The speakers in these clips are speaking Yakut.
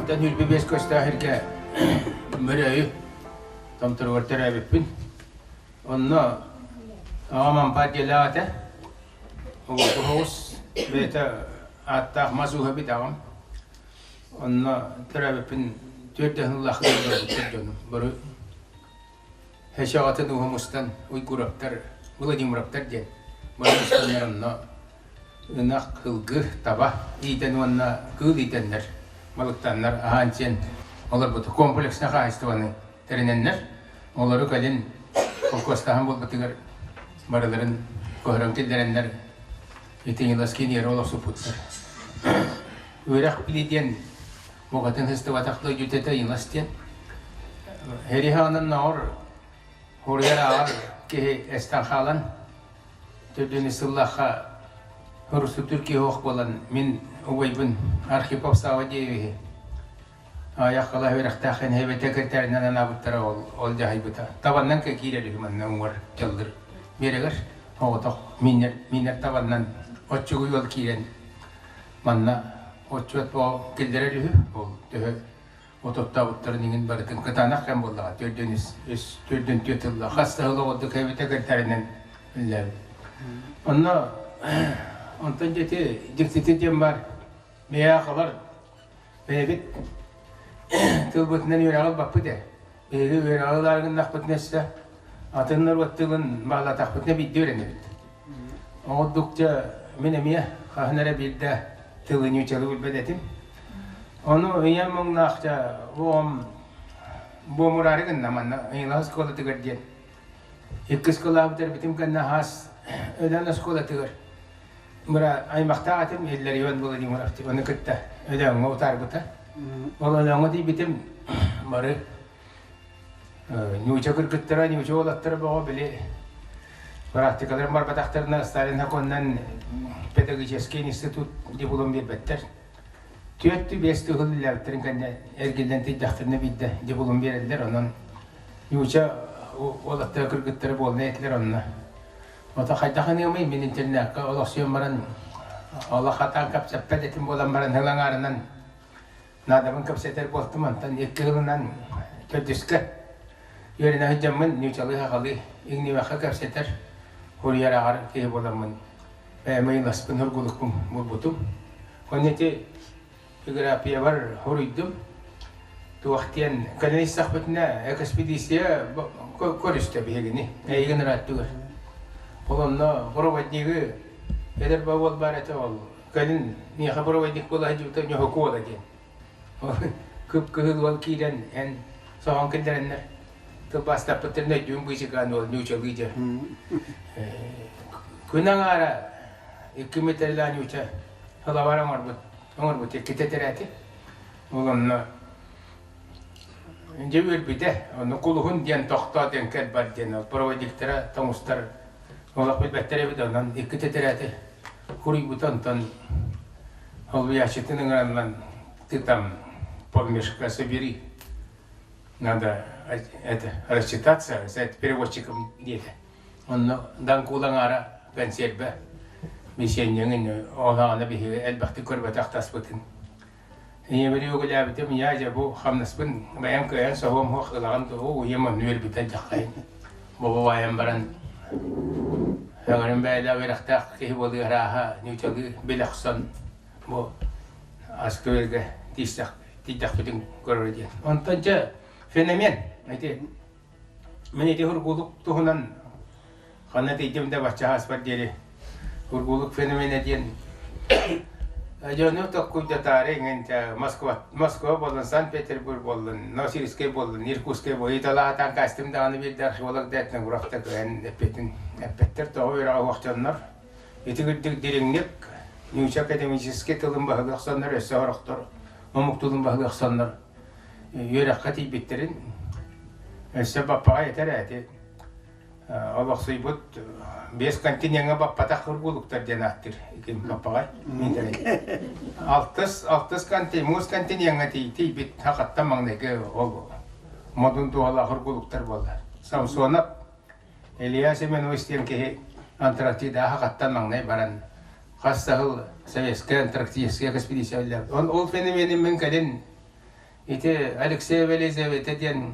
Сахаттан 25 көстөөх сиргэ Мөрөөйү томторугар төрөөбүппүн. Онно аҕам ампаар дьиэлээх этэ. Оҕус бэйэтэ ааттаах мас ууһа эбит аҕам. Онно төрөөбүппүн түөрт ыһыллаах ыалларбыттар дьонум. Бары Хэшаҕатын ууһа мустан Уйгураптар, Владимировтар диэн бары мустаннар онно ынах, кылгы, таба иитэн уонна кыыл иитэннэр, балыктааннар аһаан-сиэн олорбут комплекснай хаһаайыстыбаны тэринэннэр, олору кэлин холкуостааһын буолбутугар барыларын көһөрөн киллэрэннэр итиниласкин иэрэ олохсуппуттар. Үөрэх билии диэн букатын сыстыбатах дойдутата Илас диэн. Эриһаанын ноҕор хуруйар ааҕар киһи эстэн хаалан төрдүнү сыллаахха хурусутур киһи ох буолан мин убайбын Архипов Сава диэбиһи айах кыла үөрэхтээх эбэтэ киртэринэн анаабыттара ол ол дьаһайбыта. Табаннан киирэр үһү манна уҥуор дьаллыр биэрэгэр оҕотох миннер миннер табаннан оччугуй ол киирэн манна отчуот боо киллэрэр үһү ол төһө ототтообуттарын иҥин барытын кытаанах кэм буоллаҕа төрдүн үс үс төрдүн түөрт ылла хас да сыл оҕордук эбитэ кэртэринэн үллээбит онно онтон дьэти дьиктити диэн бар бэйэҕалар бэйэбит тылбытынан үөрэҕи ылбаппыт ээ биһиги үөрэҕи ылаары гыннахпытына өссө атын норуот тылын баҕалатахпытына биирдэ үөрэнэбит Оҕордукча мин эмиэ хаһан эрэ биирдэ тылы ньуучалыы билбэт этим. Ону ийэм муҥнаахча оҕом буомураары гынна манна Ыйылаһ оскуолатыгар диэн. Иккис кылааһы бүтэрбитим кэннэ хаас Өлөөн оскуолатыгар быра аймахтаах этим Илларион Владимиров ону кытта Өлөөҥҥө утаарбыта. Ол Өлөөҥҥө тиийбитим бары Ньууча кыргыттара, ньууча уолаттара бөҕө били практикаларын барбатахтарына Сталин сокуонунан педагогический институт диплом биэрбэттэр. Түөртүү биэс тыһыл үлэлээбиттэрин кэннэ эргиллэн тиийдэхтэринэ биирдэ диплом биэрэллэр. Онон ньууча уолаттара кыргыттара буолна этилэр онно. Ото хайдах аныамый мин интернакка олохсуйан баран олох хатаан кэпсэппэт этим буолан баран сыл аҥаарынан Наадабын кэпсэтэр буолтум, онтон икки сылынан төрдүскэ үөрэнэ сылдьаммын нуучалыы-сахалыы иҥнибэххэ кэпсэтэр, суруйар ааҕар киһи буоламмын бэйэм ыйыласпын, сургулукпун булбутум. Онно ити географиябар суруйдум. Туох диэн кэлэн истэхпитинэ экспедиция көрүстэ биһигини, эйигин ырааттыгар. Ол онно проводнигы эдэр уол баар этэ ол Кэлин миэхэ проводник буола сылдьыбыта Ньоһокуола диэн. Кып-кыһыл уол киирэн эн соһон киллэрэннэр тылбаастаппыттарын өйдүүн быычыкаан уол ньуучалыы дьэ. Күн аҥаара икки метрлээх ньууча сылабар оҥорбут оҥорбут икки тэтэрээти. Ол онно дьэ үөрбүтэ. Онно кулуһун диэн тохтоо диэн кэл бар диэн ол проводниктара тоҥустар олох билбэттэр эбит онон икки тэтэрээти Хуруйбута онтон холбуйааччытын ыҥыраннан ты там полмешка собери надо это рассчитаться с переводчиком диэтэ. Онно даҥкуул аҥаара кэнсиэрбэ миссионерин олаҕына биһиги элбэхтик көрбөтөх таспытын. Ийэбэр үөгүлээбитим, я дьэ бу хамнаспын бэйэм кыайан соһуом суох ылаҕын дуо, ийэм онно үөрбүтэ дьаххайын. Бобо баайан баран Өҥөрүм бэйэлээх үөрэхтээх киһи буолуу арааһа ньуучалыы билэ охсон бу аскы тиийсэх тиийдэхпитин көрөр диэн. Онтон дьэ феномен ити мин ити ургуулук туһунан ханна тиийдим да бачча ааспар диэри ургуулук феноменэ диэн Дьону токкуйдатаары иҥэн Москва, Москва буоллун, Санкт-Петербург буоллун, Новосибирскай буоллун, Иркутскай буоллун, италаатаан кастым даҕаны биирдэ археолог да этнограф да кыайан эппитин эппэттэр, тоҕо үөрэҕэ суох дьоннор. Ити курдук дириҥник нуучча академическай тылын баһылыы охсоннор, өссө сорохтор омук тылын баһылыы охсоннор үөрэххэ тиийбиттэрин өссө баппаҕай этэр эти олохсуйбут биэс континеҥҥа баппатах кургулуктар диэн ааттыыр икин баппаҕай алтыс алтыс муус континеҥҥа тиийбит хахаттан маҥнайгы ол модун туһалаах ургулуктар буолла Самсонов Илья Семенович диэн киһи Антарктидаҕа хахаттан маҥнай баран хас да сыл советскай антарктическай экспедиция ол феноменин мин кэлин. Ити Алексеева Елизавета диэн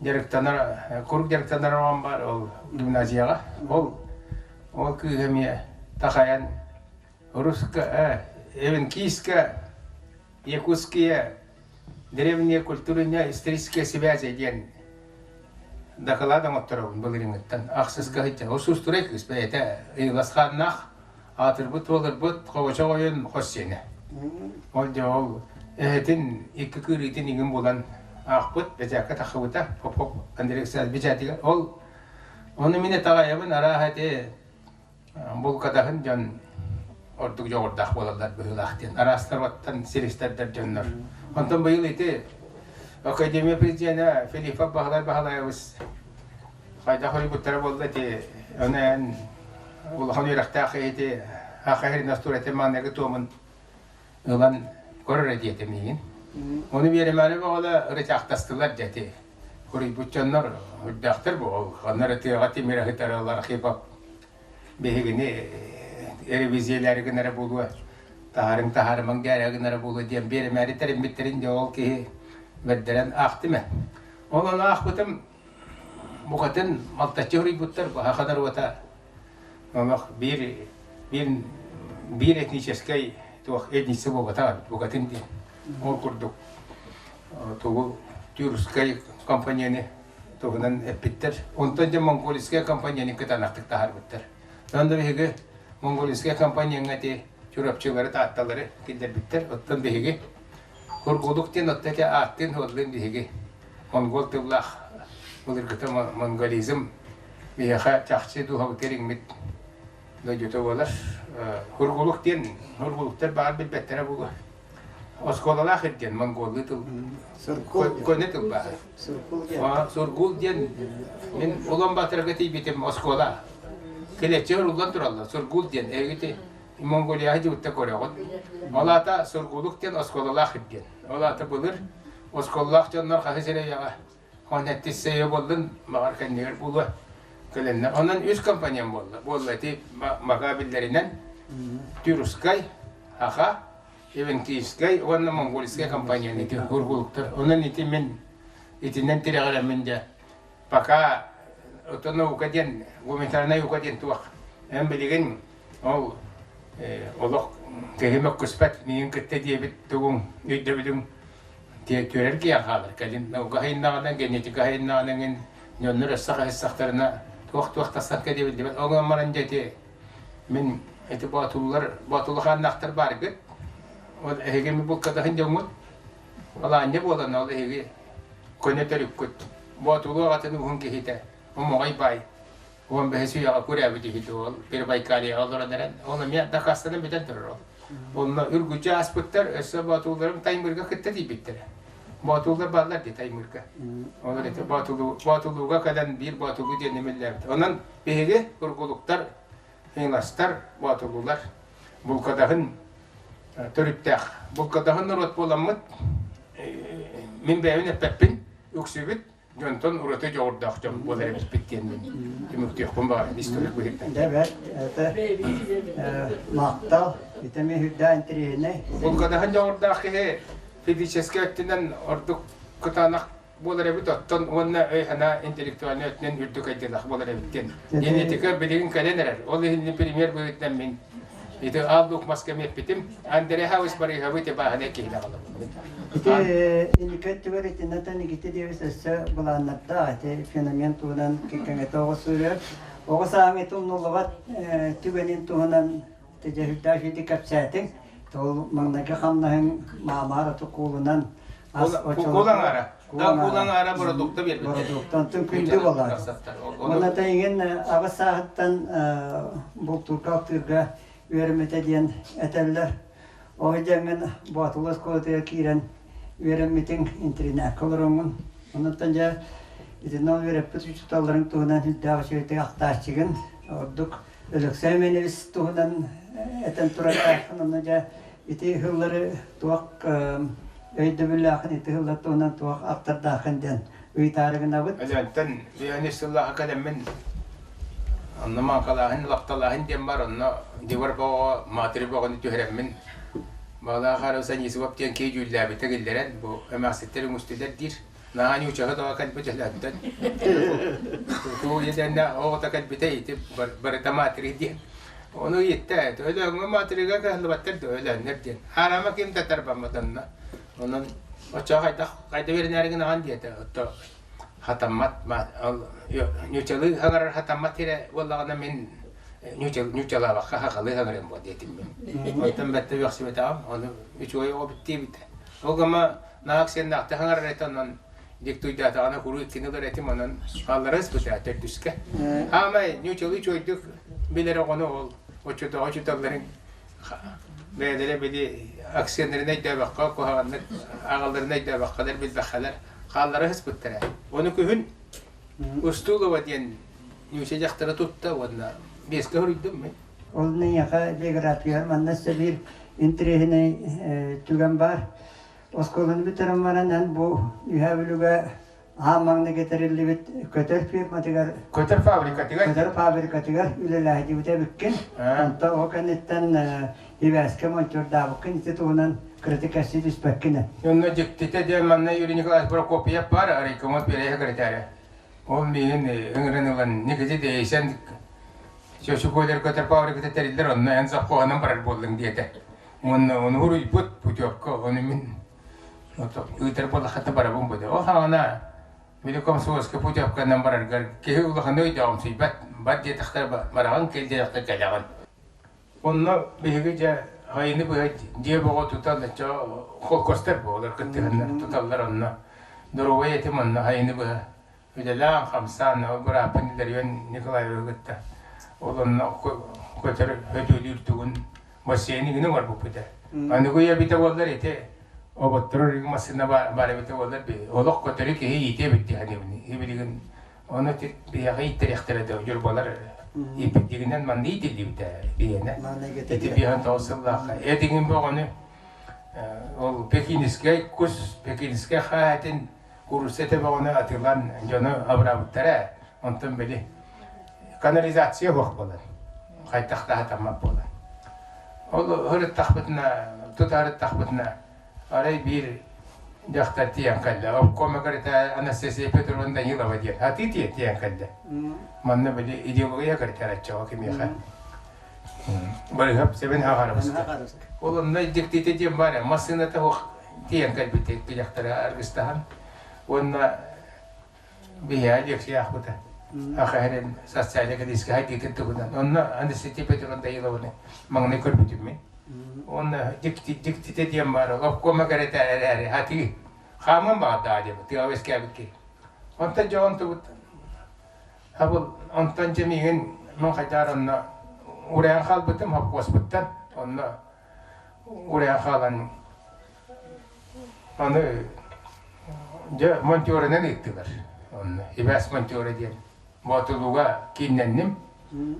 дьарыктанар, куруук дьарыктанар оҕом баар ол гимназияҕа. Ол ол кыыһа эмиэ такайан русско, эвенкийская, якутские древние культурные исторические связи диэн дакылаат оҥотторобун былырыыҥҥыттан ахсыска сылдьан. Ол суустурай кыыс бэйэтэ ыйыласхааннаах аатырбыт туоларбыт хобочох ойон хос сиэнэ. Ол дьэ ол эһэтин икки кыырыытын иҥин булан аахпыт, бэчээккэ таххыбыта, Попов Андрей Александрович бэчээтигэр. Ол ону мин итэҕэйэбин, арааһа ити булкадаһын дьон ордук дьоҕурдаах буолаллар быһыылаах диэн араастар оттон сиристэрдэр дьоннор. Онтон быйыл ити Академия президенэ Филиппов Баһылай Баһылайабыс хайдах уруйбуттара буолла ити ону эн улахан үөрэхтээх ити Аха настууратын маҥнайгы туомун ылан көрөр диэтэ миигин. Ону биэримээри бөҕөлө ырычаахтастылар дьэ Хуруйбут дьоннор үрдээхтэр бу ханна эрэ тыаҕа тимир аһытаралар Архипов биһигини ревизиялээри гынара буолуо таһаарыҥ таһаарымаҥ дээрэ гынара буолуо диэн биэримээри тэриммиттэрин дьэ ол киһи бэрдэрэн аахтым ээ. Ол ону аахпытым букатын малтаччы суруйбуттар баһа норуота олох биир биир биир этническэй туох этница буолбатах эбит букатын диэн ол курдук тугу тюркскай компанияны туһунан эппиттэр. Онтон дьэ монгольскай компанияны кытаанахтык таһаарбыттар. Онно биһиги монгольскай компанияҥа ити чурапчылары, таатталары киллэрбиттэр. Оттон биһиги Кургулук диэн отто ити ааттыын суоллуун биһиги монгол тыллаах былыргыта монголизм биһиэхэ чахчы дууһабытыгар иҥмит дойдута буолар. Кургулук диэн кургулуктар баар билбэттэрэ буолуо. Оскуолалаах диэн монголлуу тыл көнө тыл баар. Сургул диэн мин Улан-Баторга тиийбитим оскуола. Килэччи уруллан тураллар. Сургул диэн эһиги Монголияҕа дьыбытта көрөҕүт. Ол аата Сургулук диэн оскуолалаах диэн. Ол аата былыр оскуолалаах дьоннор хаһыс эрэйэҕэ он эттиссэйэ буоллун, баҕар кэннигэр буолуо кэлэннэр. Онон үс компаньон буолла. Буолла ити мага биллэринэн Тюркскай, Аха, Эвенкийскай уонна Монгольскай компанияны ити ургулуктар. Онон ити мин итинэн тирэҕирэммин дьэ пока оттон наука диэн гуманитарнай наука диэн туох эн билигин ол олох киһи мөккүспэт миигин кытта диэбит тугуҥ өйдөбүлүҥ түөрэр киһи хаалар кэлин наука хайыннаҕына генетика хайыннаҕына эҥин дьоннор өссө хаһыссахтарына туох-туох тахсан кэлиэ биллибэт ол гынан баран дьэ ити мин ити боотуллар боотулу хааннаахтар бааргыт ол эһиги булкадаһын дьоҥҥут Алаанньа буолан ол эһиги көнө төрүккүт Боотулуу аҕатын уһун киһитэ Омоҕой баай 15 үйэҕэ күрээбит үһү ол Перебайкальеҕа олорон эрэн ол эмиэ дакаастанан бүтэн турар ол. Онно үргүччү ааспыттар өссө Боотулларым Таймырга кытта тиийбиттэрэ. Боотуллар бааллар дии Таймырга. Ол ити Боотулуу Боотулууга кэлэн биир Боотулуу диэн эмиллээбит. Онон биһиги ургулуктар Хиҥастар, Боотулуулар булкадаһын төрүттээх. Булкадаһын норуот буоламмыт, мин бэйэбин эппэппин, үксүбүт дьонтон ураты дьоҕурдаах дьон буолар эбиппит диэн мин түмүктүөхпүн баҕарабын историк быһыытынан. Дьэ бэрт, это махтал, ити эмиэ үрдээх интэриэһинэй. Булкадаһын дьоҕурдаах киһи физическэй өттүнэн ордук кытаанах буолар эбит оттон уонна өй-санаа интеллектуальнай өттүнэн үрдүк айдыылаах буолар эбит диэн. Генетика билигин кэлэн эрэр. Ол иһин премьер быһыытынан мин ити аал лук маска эппитим. Андрей Хавыс Барыһабы ити бааһынай киһи даҕалабын. Ити инники өттүгэр итиннэтэн икити диэбис өссө былааннардаах ити феномен туһунан кэҥэтэ оҕо суруйар. Оҕо сааһыҥ ити умнуллубат түгэнин туһунан Дьэһүрдээх ити кэпсээтиҥ. Ол маҥнайгы хамнаһыҥ маамаар аты куулунан ас Куул аҥаара. Куул аҥаара бородуукта биэрбиттэр. Бородууктантан күндү буолар. Уонна тэйигин аҕыс сааһыттан бултуурга-алтыырга үөрэммитэ диэн этэллэр. Ол дьэҥҥин Боотулу оскуолатыгар киирэн үөрэммитиҥ, интэринээккэ олороҥҥун. Оннуттан дьэ итиннэ ол үөрэппит учууталларыҥ туһунан үрдээх үчүгэйдик ахтааччыгын. Ордук Өлөксөй Мэнэбис туһунан этэн турардааххын, онно дьэ ити ыһыллары туох өйдөбүллээххин, ити ыһыллар туһунан туох ахтардааххын диэн ыйытаары гынабыт. Өлөөнтөн Леонид сыллааҕы кэлэммин онно мааҥкалааһын, лахталааһын диэн бар, онно дивар боҕо, матери боҕону түһэрэммин. Баҕалаах Арыса Анисимов диэн киһи дьүүллээбитэ киллэрэн, бу эмээхситтэр үҥүстүлэр диир. Наһаа ньуучаһы тоҕо кэлбит Өлөөнтөн. Туу дэннэ оҕото кэлбитэ ити барыта маатыры диэн. Ону ыйытта, Өлөөҥҥө маатырыга кыһаллыбаттар да Өлөөннөр диэн. Аарама ким да тарбаммат онно. Онон оччоҕо хайдах хайда үөрэнээри гынаҕын диэтэ. Отто хатаммат ньуучалыы хаҥарар хатаммат сирэ буоллаҕына мин ньуучалаабакка хахалыы хаҥарыам буо диэтим мин. Онтон бэртэ үөхсүбэтэҕим, ону үчүгэй оҕо диэбитэ. Ол гыма наак сиэннэхтэ хаҥарар этэ, онон диктуйдаатаҕына куруук иккини ылар этим, онон хааллара ыспыта төрдүскэ. Хаамай ньуучалыы үчүгэйдик билэр оҕону ол оччотооҕу учууталларын бэйэлэрэ били акционнарын өйдөөбөххө, куһаҕаннык аҕалларын өйдөөбөххөлөр, билбэххэлэр хааллара сыспыттара. Ону күһүн Устулова диэн ньууча дьахтара тутта уонна биэскэ суруйдум мин. Ол нэйиэхэ биография манна өссө биир интэриэһинэй түгэн баар. Оскуоланы бүтэрэн баран эн бу Үһээ Бүлүүгэ аан маҥнайгы тэриллибит көтөр фирматыгар Көтөр фабрикатыгар көтөр фабрикатыгар үлэлээһдибитэ эбиккин. Онто ол кэнниттэн ибээскэ монтюрдаабыккын ити туһунан кыратык кэпсии түспэккин. Онно дьиктитэ диэн манна Юрий Николаевич Прокопьев баар, райкомол биэрэһэ секретаря. Ол миигин ыҥыран ылан Никити Дейсэн Чочуколер көтөр фабриката тэриллэр, онно эн совхоһунан барар буоллуҥ диэтэ. Уонна ону уруйбут путевка, ону мин ыытар буоллаххына барабын бу. Ол хаҕана били комсомольскай путевканан бараргар киһи улаханы өйдөөҕүмсүйбэт, бар диэтэхтэр бараҕын, кэл диэтэхтэр кэлэҕин. Онно биһиги дьэ айыны быһа дьиэ бөҕө тутан оччо холкуостар буолар кыттыһаннар туталлар онно. Доруобай этим онно айыны быһа үлэлээн хамсаан ол бырааппын Илларион Николаевиһы кытта ол онно көтөр өтүүлүүр тугун бассейн игини оҥорбуппут этэ. Аныгы үйэ эбитэ буоллар ити оботторор массыына баар эбитэ буоллар олох көтөрү киһи иитиэ эбит дии билигин Ону биһиэхэ ииттэриэхтэрэ да дьурбалар ииппиттигинэн манна иитиллибитэ биһиэнэ. Ити биһэн тоҕус сыллаахха. Этигин бөҕөнү ол пекинскэй кус, пекинскэй хаһаатын курусса этэ бөҕөнү атыылаан дьону абыраабыттара. Онтон били канализация суох буолан, хайдах да сатаммат буолан. Ол ырыттахпытына, тутаарыттахпытына Арай биир дьахтар тиийэн кэллэ. Обкома кэритэ Анастасия Петровна Данилова диэн. Атыы тиийэн кэллэ. Манна били идеология кэритэр оччоҕо кимиэхэ. Барыһап сэбин хаҕарабыска. Ол онно дьиктитэ диэн баар массыыната суох тиийэн кэлбит дьахтара аргыстаһан. Уонна биһиэхэ лекция аахпыта. Ахаһэрин социальнай кэлиискэ хайдыытын туһунан. Онно Анастасия Петровна Данилованы маҥнай көрбүтүм мин. Уонна дьиктитэ диэн баар, обкома кэрэтэ эрээри хатыы хааман баҕардаҕа диэбит, тыаҕа үөскээбит киһи. Онтон дьэ онтубут хабыл онтон дьэ миигин мин хайдаар онно урээн хаалбытым хопкуоспуттан онно урээн хаалан аны дьэ монтерынан ыыттылар онно ибээс монтера диэн Боотулууга кииннэнним.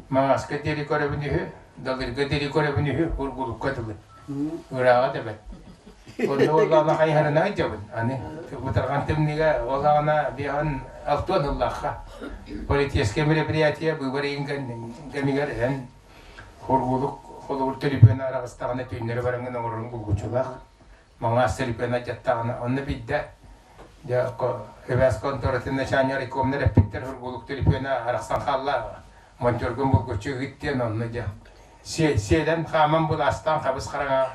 Маҥааска диэри көрөбүн үһү, Далырга диэри көрөбүн үһү, Ургулукка дылы. Ырааҕа да бэрт. Онно уоллаана хайыһарына сылдьабын. Аны бытарҕан тымныыга ол аҕана биэһэн алтыан сыллаахха политическое мероприятие быыбар ыйын кэмигэр эн Ургулук холобур төлөпүөн араҕыстаҕына түүннэри бараҥҥын оҥорорун булгуччулаах. Маҥаас төлөпүөн алдьаттаҕына онно биирдэ дьэ эбээс конторатын начальник райкомнар эппиттэр Ургулук төлөпүөнэ арахсан хаалла монтергун булгуччу ыыт диэн онно дьэ сиэлэн хааман былаастаан хабыс хараҥа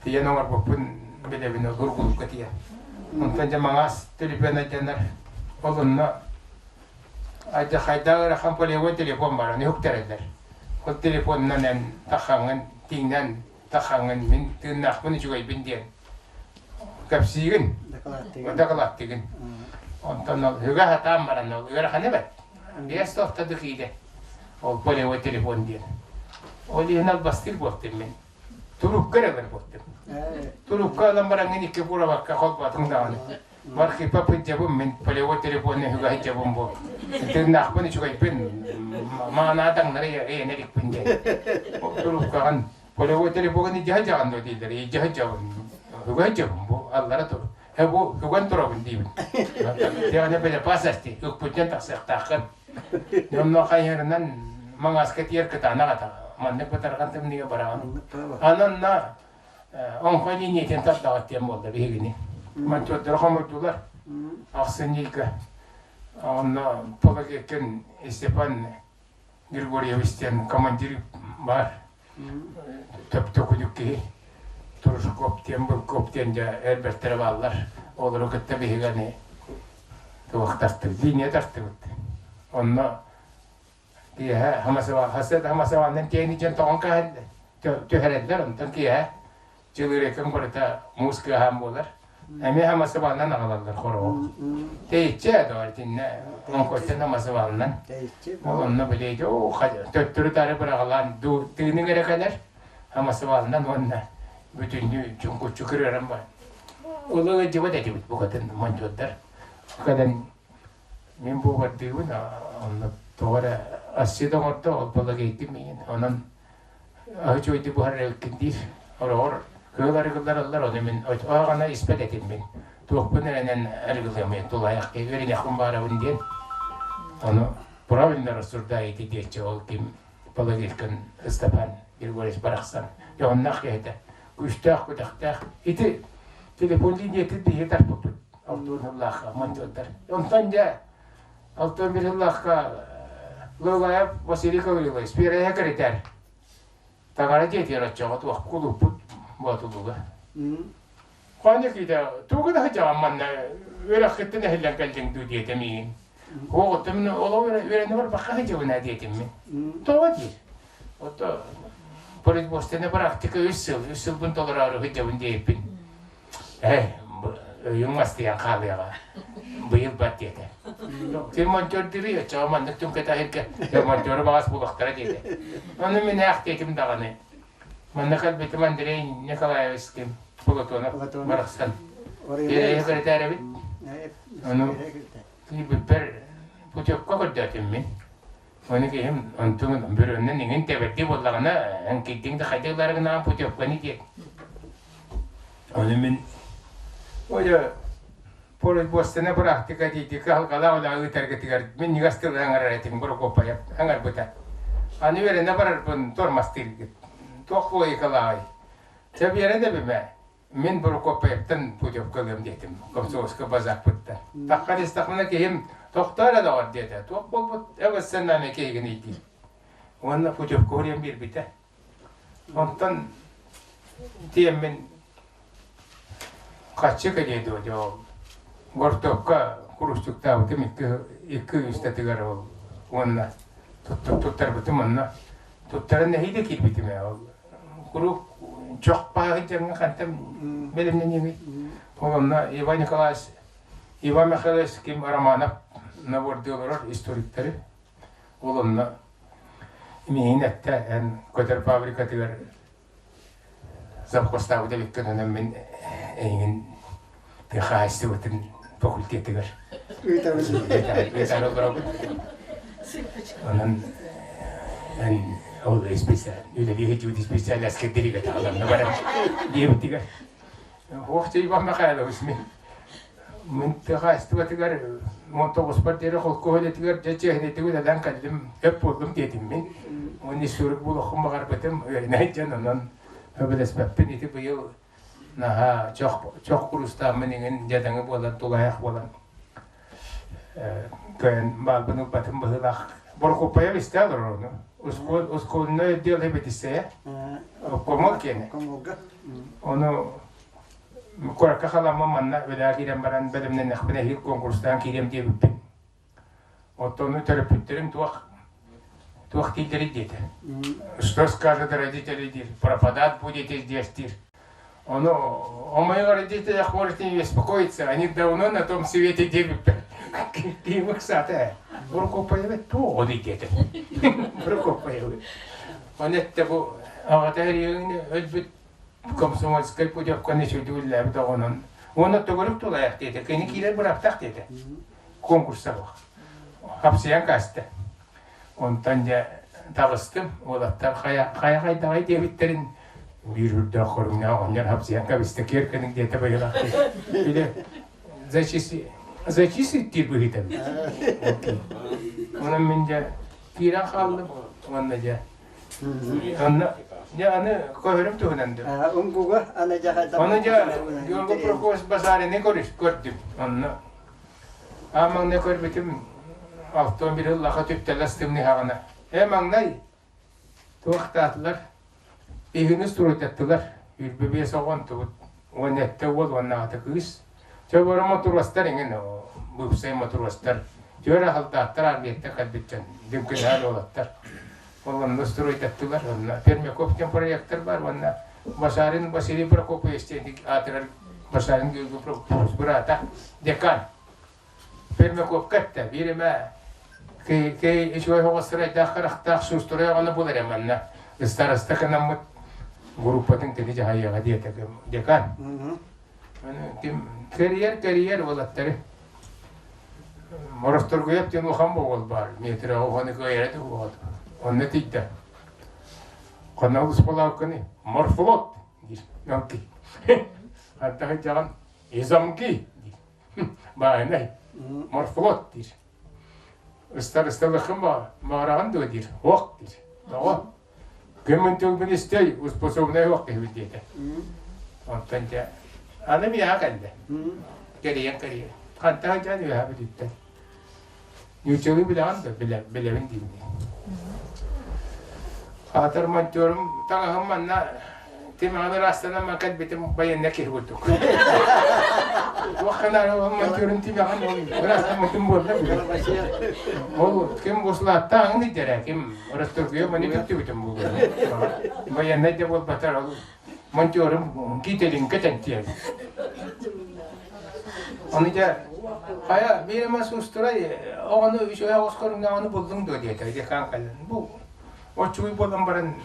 тиийэн оҥорбуппун билэбин Ургулукка тиийэн онтон дьэ Маҥаас төлөпүөн алдьанар ол онно хайдах ыарахан полевой телефон баран үһүктэрэллэр ол телефонунан эн таххаҥҥын тиҥнэн тахаҥҥын мин тыыннаахпын үчүгэйбин диэн кэпсиигин дакылааттыгын онтон ол үгэ сатаан баран ол ыарахана бэрт биэс суохта киилэ ол полевой телефон диэн ол иһин албастыыр буолтум мин турукка эрэ ылар буолтум турукка ылан бараҥҥын икки куурабакка холботуҥ даҕаны Мархипа пыдьабын мин полевой телефонун үһүгэ сылдьабын бу. Тыыннаахпын үчүгэйбин маанаа таҥнары эйэнэ иликпин диэн. Трубкаҕын полевой телефоҥун илдьэ сылдьаҕын дуо дииллэр. Илдьэ сылдьабын. Үгэ сылдьабын бу аллара тур. Э бу үгэн турабын диибин. Теҕine безопасности ыкпытынан тахсыахтааххын. Онно хайыһарынан маҥааска тиэр кытаанах ата. Маннык бытарҕан тымныыга бараҕын. Ананна. Оҥхо линиятын тардаҕыт диэн буолла биһигини. Монтёрдары хомуйдулар. Ахсынньыга. Онно Пологекин Степан Григорьевич диэн командир баар. Төп-төкүнүк киһи. Трушков диэн, Былков диэн дьэ элбэхтэрэ бааллар. Олору кытта биһиги аны туох тартыбыт, линия тартыбыт. Онно Киэһэ хамасыба хамасыбаннан тиэни дьон тоҕон кэһэллэр, түһэрэллэр, онтон киэһэ чылыырыкын барыта муус кыаһаан буолар. Эмиэ хамасыбаннан аҕалаллар хороҕу. Тэйиччи ээ итиннэ оҥкоттон хамасыбаннан. Ол онно били төттөрү-таары быраҕалаан тыыныҥ эрэ кэлэр хамасыбаннан уонна бүтүннүү чуҥкуччу кырыаран бар. Улуу ыдьыбат этибит букатын монтуоттар. Кэлэн Мин буобардыыбын, онно тоҕо эрэ асчыт оҥордо, ол балагейдим миигин. Онон аһы чуойду буһарар эбиккин диир. Ороҕор кыыл арыгыллараллар, ону мин оҕана испэт этим мин. Туохпун эрэнэн арыгылыамый, тулаайах киһи үөрэниэхпин баарабын диэн. Ону правильно рассуждаете диэччи ол ким Палагейкин Степан Григорьевич барахсан дьоһуннаах киһи этэ. Күүстээх, күдэхтээх. Ити телефон линиятын биһиги тарпыппыт. Алтан сыллаахха монтуоттар. Онтон дьэ 61 сыллаахха Лылаев Василий Гаврилович Спирая кэритэр. Таҥара дьиэтигэр оччоҕо туох кулууппут Боотулууга. Хоня киитэ тугу да сылдьаҕын манна үөрэххиттэн эһиллэн кэллиҥ дуу диэтэ миигин. Оҕоттон мин олох үөрэнэ барбакка сылдьабын ээ диэтим мин. Тоҕо диир. Ото производственная практика үс сыл, үс сылбын толороору сылдьабын диэппин. Ээ, өйүҥ мастыйан хаалыаҕа. Быйыл бар диэтэ. Ты монтёрдырый, оччоҕо маннык түҥкэтэ сиргэ монтёру баҕас булуохтара диэтэ. Ону мин ээх диэтим даҕаны. Манна кэлбитим Андрей Николаевич ким Платонов барахсан. Тирэйи кэрэтээрэбит. Ону киирбиппэр путевка көрдөөтүм мин. Ону киһим онтун бүрүөннэн иҥин тэбэрдии буоллаҕына, эн кийдиҥ да хайдах ыларыгынаан путевканы диэт. Ону мин Оля производственная практика диэки кыһалҕалаах үлэҕэ ыытаргытыгар минньигэс тылы аҥарар этим Прокопаев аҥарбыта. Аны үөрэнэ барарбын тормастыыргыт. Туох логикалааҕый? Сөбүөрэн эбимэ. Мин Прокопаевтан путевка ылыам диэтим, комсомольскай базарпыттан. Таххан истэхпинэ киһим тохтоо эрэ доҕор диэтэ. Туох буолбут эвэссэннээнэ киһигиний диир. Уонна путевка уруйан биэрбитэ. Онтон тиэммин хаччы кэлиэ дуо дьэ ол гортопка курустуктаабытым икки икки үстэтигэр ол уонна туттарбытым онно туттаран нэһиилэ киирбитим ээ ол куруук чох бааһы дьаҥҥа хантан бэлэмнэниэҥий ол онно Иван Николаевич Иван Михайлович ким Романов набордыы олорор историктары ол онно миигин эттэ эн көтөр фабрикатыгар завхозтаабыт эбиккин онон мин эйигин тыа хаһаайыстыбатын факультетыгар ыытаары олоробут онон эн ол үлэлии сылдьыбыт специальноска диригэ баран диэбитигэр Ох, Иван Михайлович, мин мин тыа хаһаайыстыбатыгар 19-пар диэри холкуос үлэтигэр дьэ чиэһинэйдик үлэлээн кэллим, өп буоллум диэтим мин. Уонна историк буолуохпун баҕарбытым, үөрэнэ сылдьан онон сөбүлэспэппин. Ити быйыл наһаа чох чох курустааммын иҥин дьадаҥы буолан, тулаайах буолан кыайан баалбын ылбатым быһыылаах. Борокуоппайа истэ олорор ону. Ускуоннай отдел эбэтиссэйэ. Обкомол киэнэ. Ону куоракка халаммын манна үлэҕэ киирэн баран бэлэмнэннэхпинэ эһиил куонкурустаан киириэм диэбиппин. Оттон төрөппүттэрим туох туох дииллэрий диэтэ. Что скажут родители диир, пропадать будете здесь диир. Ону о моих родителях можете не беспокоиться, они давно на том свете диэбиппин. Киһим ыксаата. Прокопаевы туох диэтэ. Прокопаевы. Оны этте бу аҕата өлбүт комсомольскай путевканы үчүгдүк үллээбит оҕонон уонна төгүрүк тулаайах диэтэ кини киирэр бырааптаах диэтэ конкурса суох хапсыйан кааста онтон дьэ таҕыстым уолаттар хайа хайа хайдаҕай диэбиттэрин биир үрдээх көрүҥнээх оҕонньор хапсыйан кэбистэ киэр кыныҥ диэтэ быһыылаах били зачисли зачислить диир быһыыта онон мин дьэ киирэн хааллым уонна дьэ онно. Дьэ аны көһөрүм туһунан да. Уҥгуга аны дьэ Ону дьэ Георгий Прокопьевич Базарины көрдүм. Онно аа маҥнай көрбүтүм 61 сыллаха түптэлэс тымныһаҕына. Ээ маҥнай туохтаатылар Биһигини суруйтаттылар. Үрбэ биэс оҕо онтубут. Уон эттэ уол уонна аҕата кыыс. Чэ бары мотуруостар иҥин быыпсай мотуруостар. Түөр аһылдааттар армияттан кэлбит дьон. Дүҥкүнэһэр уолаттар. Ол онно суруйтаттылар. Онно Пермяков диэн проектор бар уонна Башарин Василий Прокопьевич диэн аатырар Башарин Георгий Прокопьевич быраата декан. Пермяковка эттэ биир эмэ кэй үчүгэй оҕо сырайдаах харахтаах суустурай оҕону бул эрэ манна ыстараста кынаммыт группатын кини дьаһайыаҕа диэтэ декан. Ким кэрийэр кэрийэр уолаттары Моросторгуйап диэн улахан буол баар метр оҕону кыайара да буолуо онно тиийдэ ханна улуспалааккыный морфлот диир замки антах дьаҕан и замки диир баайынай морфлот диир ыстарысталыххын баҕараҕын дуо диир ох диир тоҕо Көмөн тылбын истэй, успособнай суох киһибит диэтэ. Онтон дьэ, аны миэхэ кэллэ. Кэрийэн кэрийэн. Хантан сылдьан үөһэ бүтүттэн. Нууччалыы билэҕин да билэбин диибин. Аатар монтерум таҥаһым манна тимэҕин ыраастанан ман кэлбитим байыанна киһи курдук. Туохханаар монтерум тимэҕин ол ыраастаммытым буолла билэр. Ол ким буслааттааҕын ыйдара ким Расторгуйа маны түптүбүтүм буолуо. Байыаннай да буолбатар ол монтерум кителиҥкэ тэнтиэн. Ону дьэ хайа биир эмэ суустурай оҕону үчүгэй оҕус көрүҥнээҕини буллуҥ дуо диэтэ декан кэлэн бу оччугуй буолан баран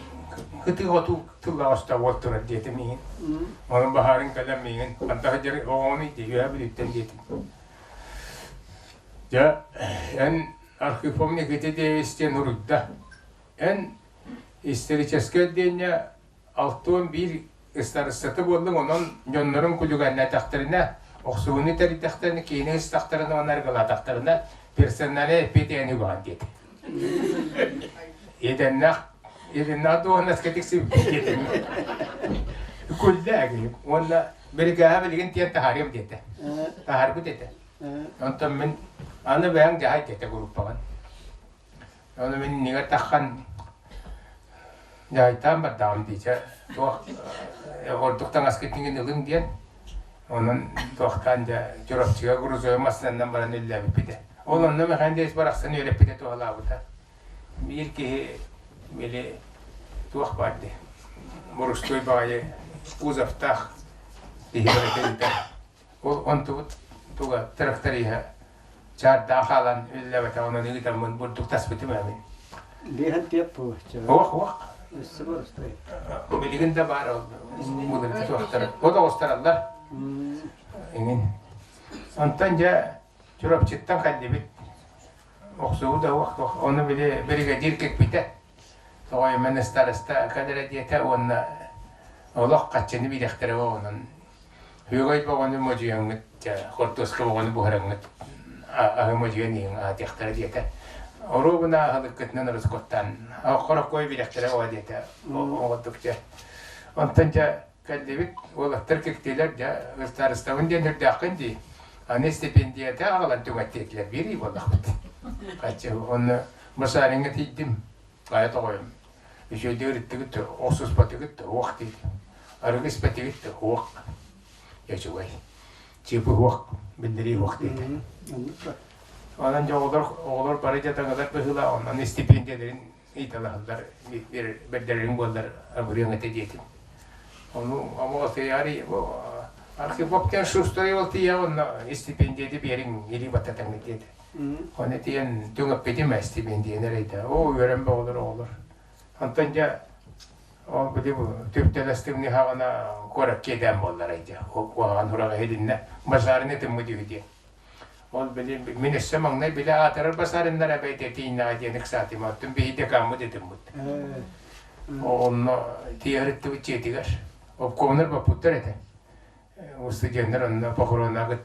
кытыы-хотуу тыллаах өстөөх уол турар диэтэ миигин. Онон баһаарын кэлэн миигин хантаха дьэ оҕону үөһэ бүлүүттэн диэтим. Дьэ эн Архипов Никита Дэвис диэн уруйда. Эн историческай отделение 61 ыстарыстата буоллуҥ, онон дьоннорун күлүгэннээтэхтэринэ, охсуһууну тэрийдэхтэринэ, киини ыстахтарына уонна арыгылаатахтарына персональнай эппиэт эн үгэҕин диэтэ. Иэдэннээх иэдэннээх дуоһунаска тиксибиппит диэтим. Күллэ киһи уонна бирикээһэ билигин тиэн таһаарыам диэтэ. Таһаарбыт этэ. Онтон мин аны бэйэҥ дьаһай диэтэ группаҕын. Ону мин иннигэр таххан дьаһайтаан бардаҕым дии чэ туох ордук таҥаскытын ылыҥ диэн. Онон туохтаан дьэ Чурапчыга грузовой массыынанан баран үллээбиппит. Ол онно Мэхэндиэс барахсан үөрэппитэ туһалаабыта. Биир киһи били туох баар дии борустуой баҕайы кузовтаах киһи барыта Ол онтубут туга тракториһа чаардаан хаалан үллэбэтэ онон ыытаммын бурдук таспытым эбин. Биэһэн тиэп буо. Ох, ох. Өссө боростой. Билигин да баар ол мудырды туохтара. От оҕустараллар. Иҥин. Онтон дьэ Чурапчыттан кэллибит. Охсугу да ох, ону били бригадир кикпитэ. Тоҕойуман староста кэлэрэ диэтэ уонна олох хаччыны биэриэхтэрэ онон Үөгэй бөҕөнү модьуйаҥҥыт, дьэ, хортуоска бөҕөнү буһараҥҥыт аһы модьуйан иһиҥ аатыахтара диэтэ. Оруобуна аһылыккытынан ороскуоттаан хороккой бирэхтэрэ оҕо диэтэ оҕотук дьэ. Онтон дьэ кэллибит, уолаттар киктилэр дьэ ыстаарыстабын диэн үрдээххин дии. Аны стипендията аҕалан түҥэттиэтилэр биир ый буоллахпыт. Хаччы онно Башариҥҥа тиийдим. Хайа тоҕойум Үчүгэйдик ырыттыгыт да, охсуспатыгыт да, уох диир. Арыгы испэтигит да, уох. Үчүгэй. Чыпы уох, биллэрии уох диэтэ. Онон дьэ оҕолор, оҕолор бары дьадаҥылар быһыылаах, онон истипиэндийэлэрин ыйыталаһаллар, бэрдэрэрин буоллар абырыаҥ этэ диэтим. Ону омоҕосуйаары Архипов диэн шустрый ол тиийэ онно истипиэндийэти биэриҥ илии баттатаҥҥыт диэтэ. Ону тиийэн түҥэппитим истипиэндийэни эрэйдэ. Оо, үөрэн бөҕөлөр оҕолор. Онтон дьэ ол били түптэлэстимни хаҕына куорат киэдээн буоллар дьэ. Куһаҕан сураҕа иһилиннэ. Базарыны тыммыт үһү диэн. Ол били мин өссө маҥнай били аатырар базарыннар эбэйдэ тиийнэҕэ диэн ыксаатым. Оттон биһи декаммыт этиммит. Онно тиэһэриттибит дьиэтигэр. Обкомнар боппуттар этэ. Устудьуоннар онно похоронааҕыт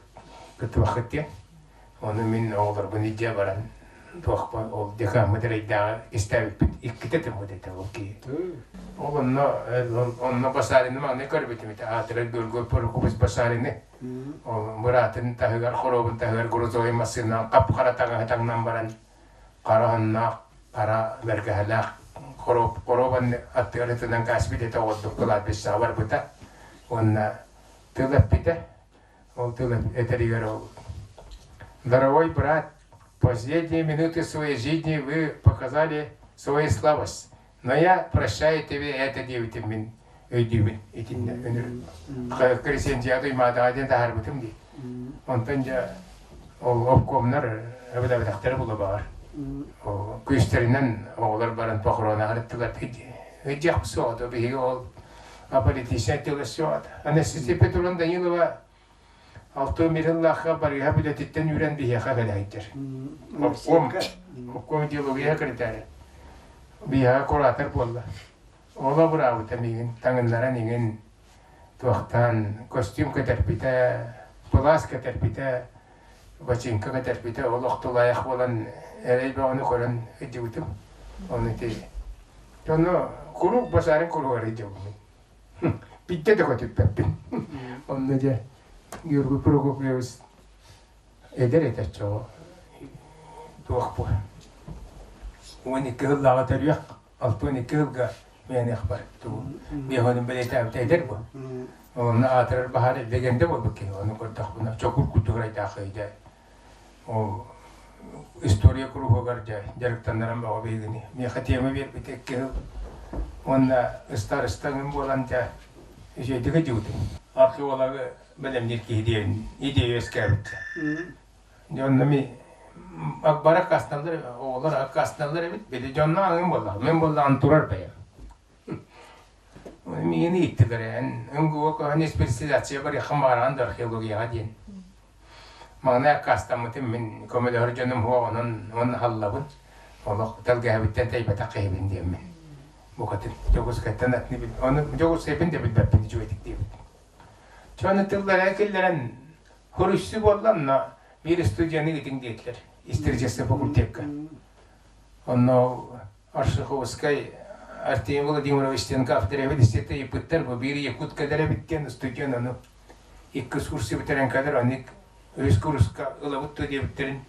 кыттыбаккыт диэн. Ону мин оҕолорбун илдьэ баран Туохпа ол декаммыт эрэйдээҕи истээбиппит иккитэ тыммыт этэ ол киһи. Ол онно онно Басарины маҥнай көрбүтүм этэ аатырар Георгий Прокопьевич Басарины. Ол быраатын таһыгар хоруобун таһыгар грузовой массыынанан хап-хара таҥаһы таҥнан баран хара оһонноох, хара бэргэһэлээх хоруоп хоруоп аттыгар ытынан кааспит этэ оҕордук кладбищеҕа барбыта уонна тыл эппитэ. Ол тыл этэригэр ол «Дорогой брат, последние минуты своей жизни вы показали свою слабость, но я прощаю тебе это» диэбитим мин өйдүүбүн итиннэ үнүр Крисентия Туймаадаҕа диэн таһаарбытым дии. Онтон дьэ ол обкомнар эбэтэбэтэхтэрэ була баҕар. Күүстэринэн оҕолор баран похоронаҕа ыттылар ыдьах суоҕа биһиги ол аполитичнай тыла суоҕа. Анастасия Петровна Данилова Алтын Михайлаахха Барыһа үлэтиттэн үүрэн биһиэхэ кэлэһиттэр. Обком, обком идеология секретаря. Биһиэхэ куратор буолла. Ол абыраабыта миигин таҥыннаран иҥин туохтаан костюм кэтэрпитэ, плащ кэтэрпитэ, бачыыҥка кэтэрпитэ олох тулаайах буолан эрэй бөҕөнү көрөн сылдьыбытым. Ону ити Ону куруук базарын куругар сылдьабын. Биирдэ да көтүппэппин. Онно дьэ Георгий Прокопьевич эдэр этэ оччоҕо туох бу 12 сыллааҕы төрүөх 62 сылга мээнэх бар тугу биэһонун бэлиэтээбитэ эдэр бу онно аатырар баһаар легенда буолбут киһи ону көрдөхпүнэ чокур курдук ырайдаах киһи ол история куруһуогар дьэ дьарыктаннаран бөҕө биһигини миэхэ тема биэрбитэ икки сыл уонна ыстаарыстаҥым буолан дьэ үчүгэйдик ыдьыбытым археологы бэлэмниир киһи диэн идея үөскээбит Дьэ онно ми бары аккаастаналлар, оҕолор аккаастаналлар эбит. Били дьонно аҥын буоллаҕым. Мин буоллаҕым турар бэйэм. Миигин ииттилэр эн МГУ көһөн специализация барыаххын баҕараҕын да археологияҕа диэн. Маҥнай аккаастаммытым мин көмөлөһөр дьонум суох онон уонна халлабын. Олох тэлгэһэбиттэн тэйбэтэх киһибин диэммин. Букатын Дьокуускайтан атыны бил ону Дьокуускайбын да билбэппин үчүгэйдик диэбитим. Дьону тыллара киллэрэн Хоруйсуу буолла онно биир студияны ыытыҥ диэтилэр историческай факультекка. Онно Аршиховскай Артемий Владимирович диэн кафедра эбит ыйыппыттар бу биир якут кэлэр эбит диэн студент ону иккис курсу бүтэрэн кэлэр ону үс курска ылабыт дуо диэбиттэрин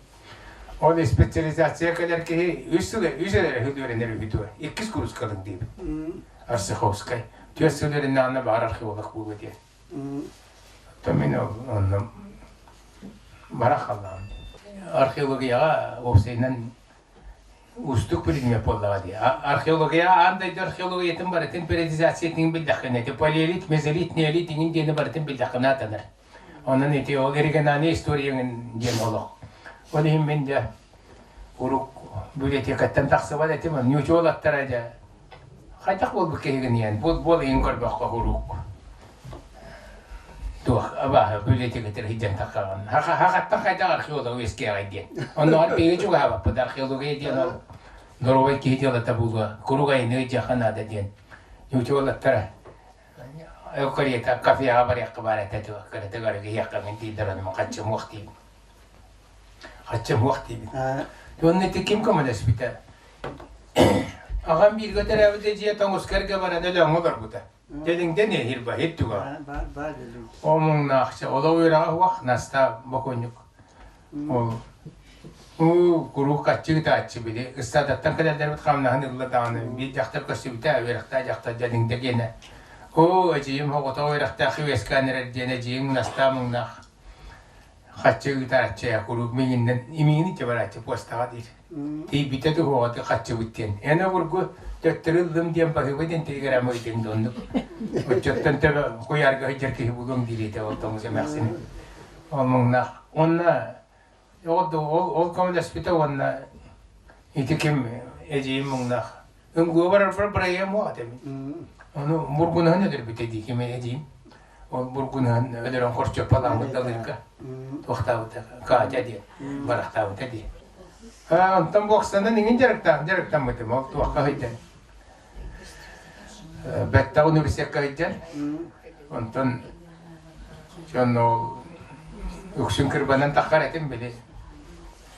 ол специализация кэлэр киһи үс сыл үс эрэ сыл үөрэнэр үһү дуо иккис курска ылыҥ диэбит Арсиховскай түөрт сыл үөрэннэҕинэ баҕар археолог буолуо диэн Оттон мин онно бара халлаҕым. Археологияҕа уопсайынан уустук предмет буоллаҕа дии. Археология аан дойду археологиятын барытын периодизациятын биллэххинэ, ити палеолит, мезолит, неолит иҥин диэни барытын биллэххинэ атанар. Онон ити ол региональная история диэн олох. Ол иһин мин дьэ урук библиотекаттан тахсыбат этим, ньучуолаттара дьэ Хайдах буолбут киһигин ийэн, буол иһин көрбөххө урук. Туох абааһы библиотекатыгар сылдьан таххаҕын. Хахаттан хайдах археолог үөскээҕэй диэн. Оннооҕор биһиги чугаһаабаппыт археология диэн ол доруобай киһи дьыалата буолуо. Курук айаныы дьиэхэ наада диэн. Учуолаттара Кореята кафеҕа барыахха баар этэ кыратыгар иһиэххэ мин дииллэр ону хаччымуох диибин. Хаччымуох диибин. Уонна ити ким көмөлөспүтэ? Аҕам бииргэ төрөөбүт эдьиийэ тоҥуска эргэ баран Өлөөҥҥө олорбута. Дьэлиҥдэн иһир баһит туга. Омуҥнаахча олох үөрэҕэ суох Настаа бокуонньук. Ол уу куруук хаччы ытааччы били ыстаадаттан кэлэллэрбит хамнаһын ылла даҕаны биир дьахтар көрсүбүтэ үөрэхтээх дьахтар Дьэлиҥдэ диэнэ. Оо эдьиийим оҕото үөрэхтээх үөскээн эрэр диэн эдьиийиҥ Настаа муҥнаах хаччы ыытааччы куруук миҥиннэн имиини барааччы пуостаҕа диир. Тиийбитэ туһуоҕа хаччыбыт диэн. Эн обургу төттөрү ыллым диэн баһыыба диэн телеграмма ыытыҥ да оннук. Оччоттон төбө куйаарга сылдьар киһи булуом диир этэ ол тоҥус эмээхсин. Ол муҥнаах. Уонна ол ол көмөлөспүтэ уонна ити ким эдьиийим муҥнаах. Үҥгүө барарбар бырайыам уо этэ мин. Ону мургунаһын өлөрбүтэ дии ким эдьиийим. Ол бургунаһын өлөрөн хорчоппалаабыт далырга туохтаабыта Катя диэн барахтаабыта дии. Онтон боксанан иҥин дьарыктаммытым ол туохха сылдьан Бэттэх университекка сылдьан онтон дьон ол үксүн кырбанан таххар этим били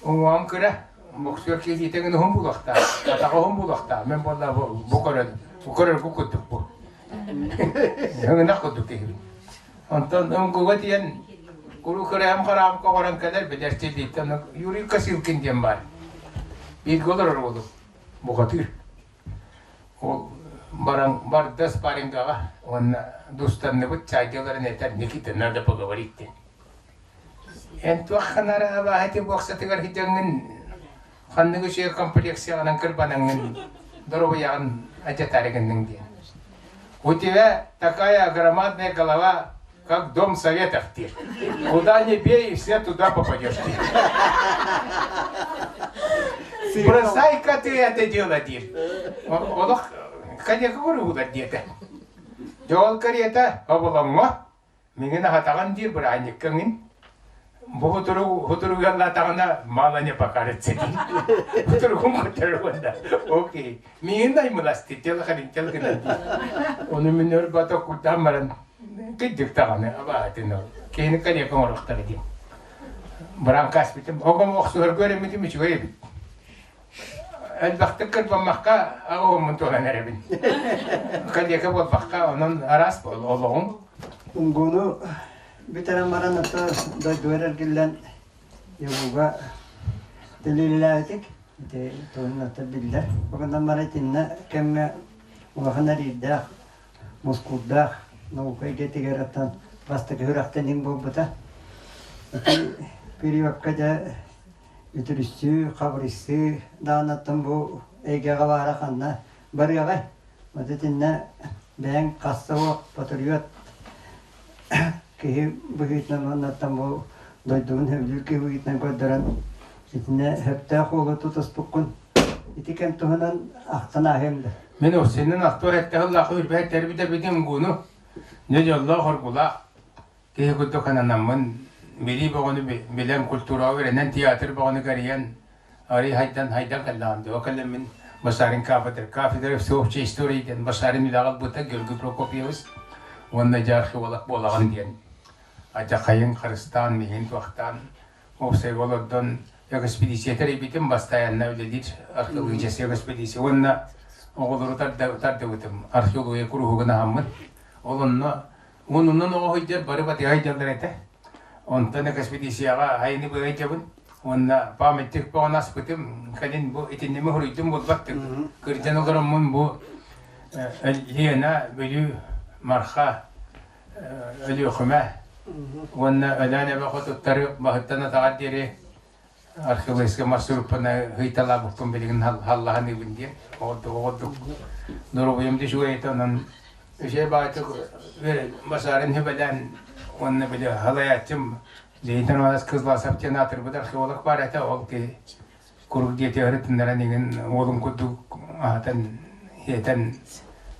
уҥуоҕум кыра. Боксер киһи уһун булуохтаах, атаҕа уһун булуохтаах. Мен буолла бу көрөн, бу көрөргү курдук бу. Өҥүнэх курдук киһибин. Онтон ымгуга диэн куру кыраам хараам коҕорон кэлэр билэрчилииттэн Юрий Косилкин диэн баар. Бииргэ олорор уолу бухатыыр. Ол баран барда спаррингаҕа уонна дустанныбыт чайдаларын этэр Никита надо поговорить диэн. Эн туоххана эрэ абааһы буоксатыгар сылдьаҥҥын ханнык үчүгэй комплекцияҕынан кырбанаҥҥын доруобуйаҕын алдьатаары гынныҥ диэн. У тебя такая громадная голова, как дом советов диир. Куда ни бей, все туда попадешь диир. Бросай-ка ты это дело диир. Олох коньяк уругулар диэтэ. Дьол карета оболоҥҥо Миҥин аһатаҕын диир бырааһынньыккаҥын бу хутуругаллаатаҕына мало не покажется диир. Хутуругум хотуругунда. Окей. Миҥин аймыласты телхарин телгынан диир. Ону мин өр бата курдаан баран кыддык даҕаны абаатын ол. Киһини коньяк оҥорохтор диэн. Быраан каспитим. Огом охсуһарга өрөммүтүм үчүгэй эбит. Элбэхтик кырбаммакка оҕоммун туһан эрэбин. Коллега буолбакка, онон араас олоҕум. Унгуну бүтэрэн баран ото дойдугар эргиллэн Явуга дэлиилээбитик. Ити туһунан ото биллэр. Оҕоннон баран итиннэ кэмҥэ улахан эриирдээх, мускуурдаах наука эйгэтигэр оттон бастакы сүрэхтэниҥ буолбута. Ити периодка дьэ үтүрүссүү, хабырыйсыы даҕанаттан бу эйгэҕэ баара ханна барыаҕай? Вот итиннэ бэйэҥ хасса суох патриот киһи быһыытынан уоннаттан бу дойдубун сөбүлүүр киһи быһыытынан көрдөрөн итиннэ сөптөөх уолу тутуспуккун ити кэм туһунан ахтан ааһыам да. Мин Овсиннин ахтар эттэһиллаах үрбэт тэрбитэ гуну не дьоллоох оргулаах Киһи курдук ананаммын, билии бөҕөнү билэн, культураҕа үөрэнэн, театр бөҕөнү кэрийэн, арый хайдан хайдан кэллэҕим дии. Ол кэлэммин Башарин кафедра, кафедра всеобщей истории диэн Башарин үлэҕэ ылбыта Георгий Прокопьевич уонна дьэ археолог буолаҕын диэн адьахайын харыстаан, миигин туохтаан уопсайга олордон экспедиция тэрийбитим, бастайанна үлэлиир археологическай экспедиция уонна оҕолору тардыбытым, археология куруһугун аһаммыт. Ол онно Уонунан оҕо сылдьар бары батыһа сылдьаллар этэ. Онтон экспедицияҕа айаны быһа сылдьабын. Уонна памятник бөҕөнү аспытым. Кэлин бу итинними суруйдум буолбаттык. Кырдьан олороммун бу Лена, Бүлүү, Марха, Өлүөхүмэ уонна Өлөөн эбэ хотуттары баһыттан атаҕар диэри архивыска маршруппун ыйталаабыппын билигин халлаһаныыбын диэн оҕордук оҕордук доруобуйам да үчүгэй этэ онон үчүгэй баҕайытык басаарын сүбэлээн уонна били халайааччым Леонид Романович Кызласов диэн аатырбыт археолог баар этэ ол киһи куруук диэти өрүтүннэрэн иҥин уолун курдук аһатан сиэтэн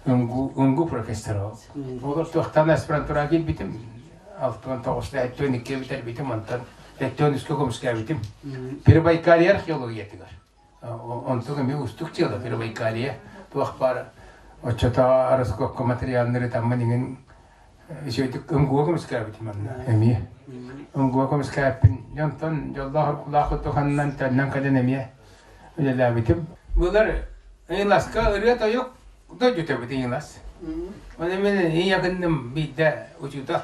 унгу профессор ол олор туохтан аспирантураҕа киирбитим 69 72 бүтэрбитим онтон Тэттион үскэ көмүскээбитим. Прибайкалье археологиятыгар. Онтук эмиэ уустук дьыала Прибайкалье туох баар оччотооҕу раскопка материаллары таммын иҥин үчүгэйдик ымгуга көмүскээбитим манна эмиэ. Ымгуга көмүскээппин. Дьонтон дьоллоох оркулаах куттуханынан төннөн кэлэн эмиэ үлэлээбитим. Былыр Ыйыласка ырыа-тойук дойдута Ыйылас. Оны мен ийэкинним биирдэ учуутал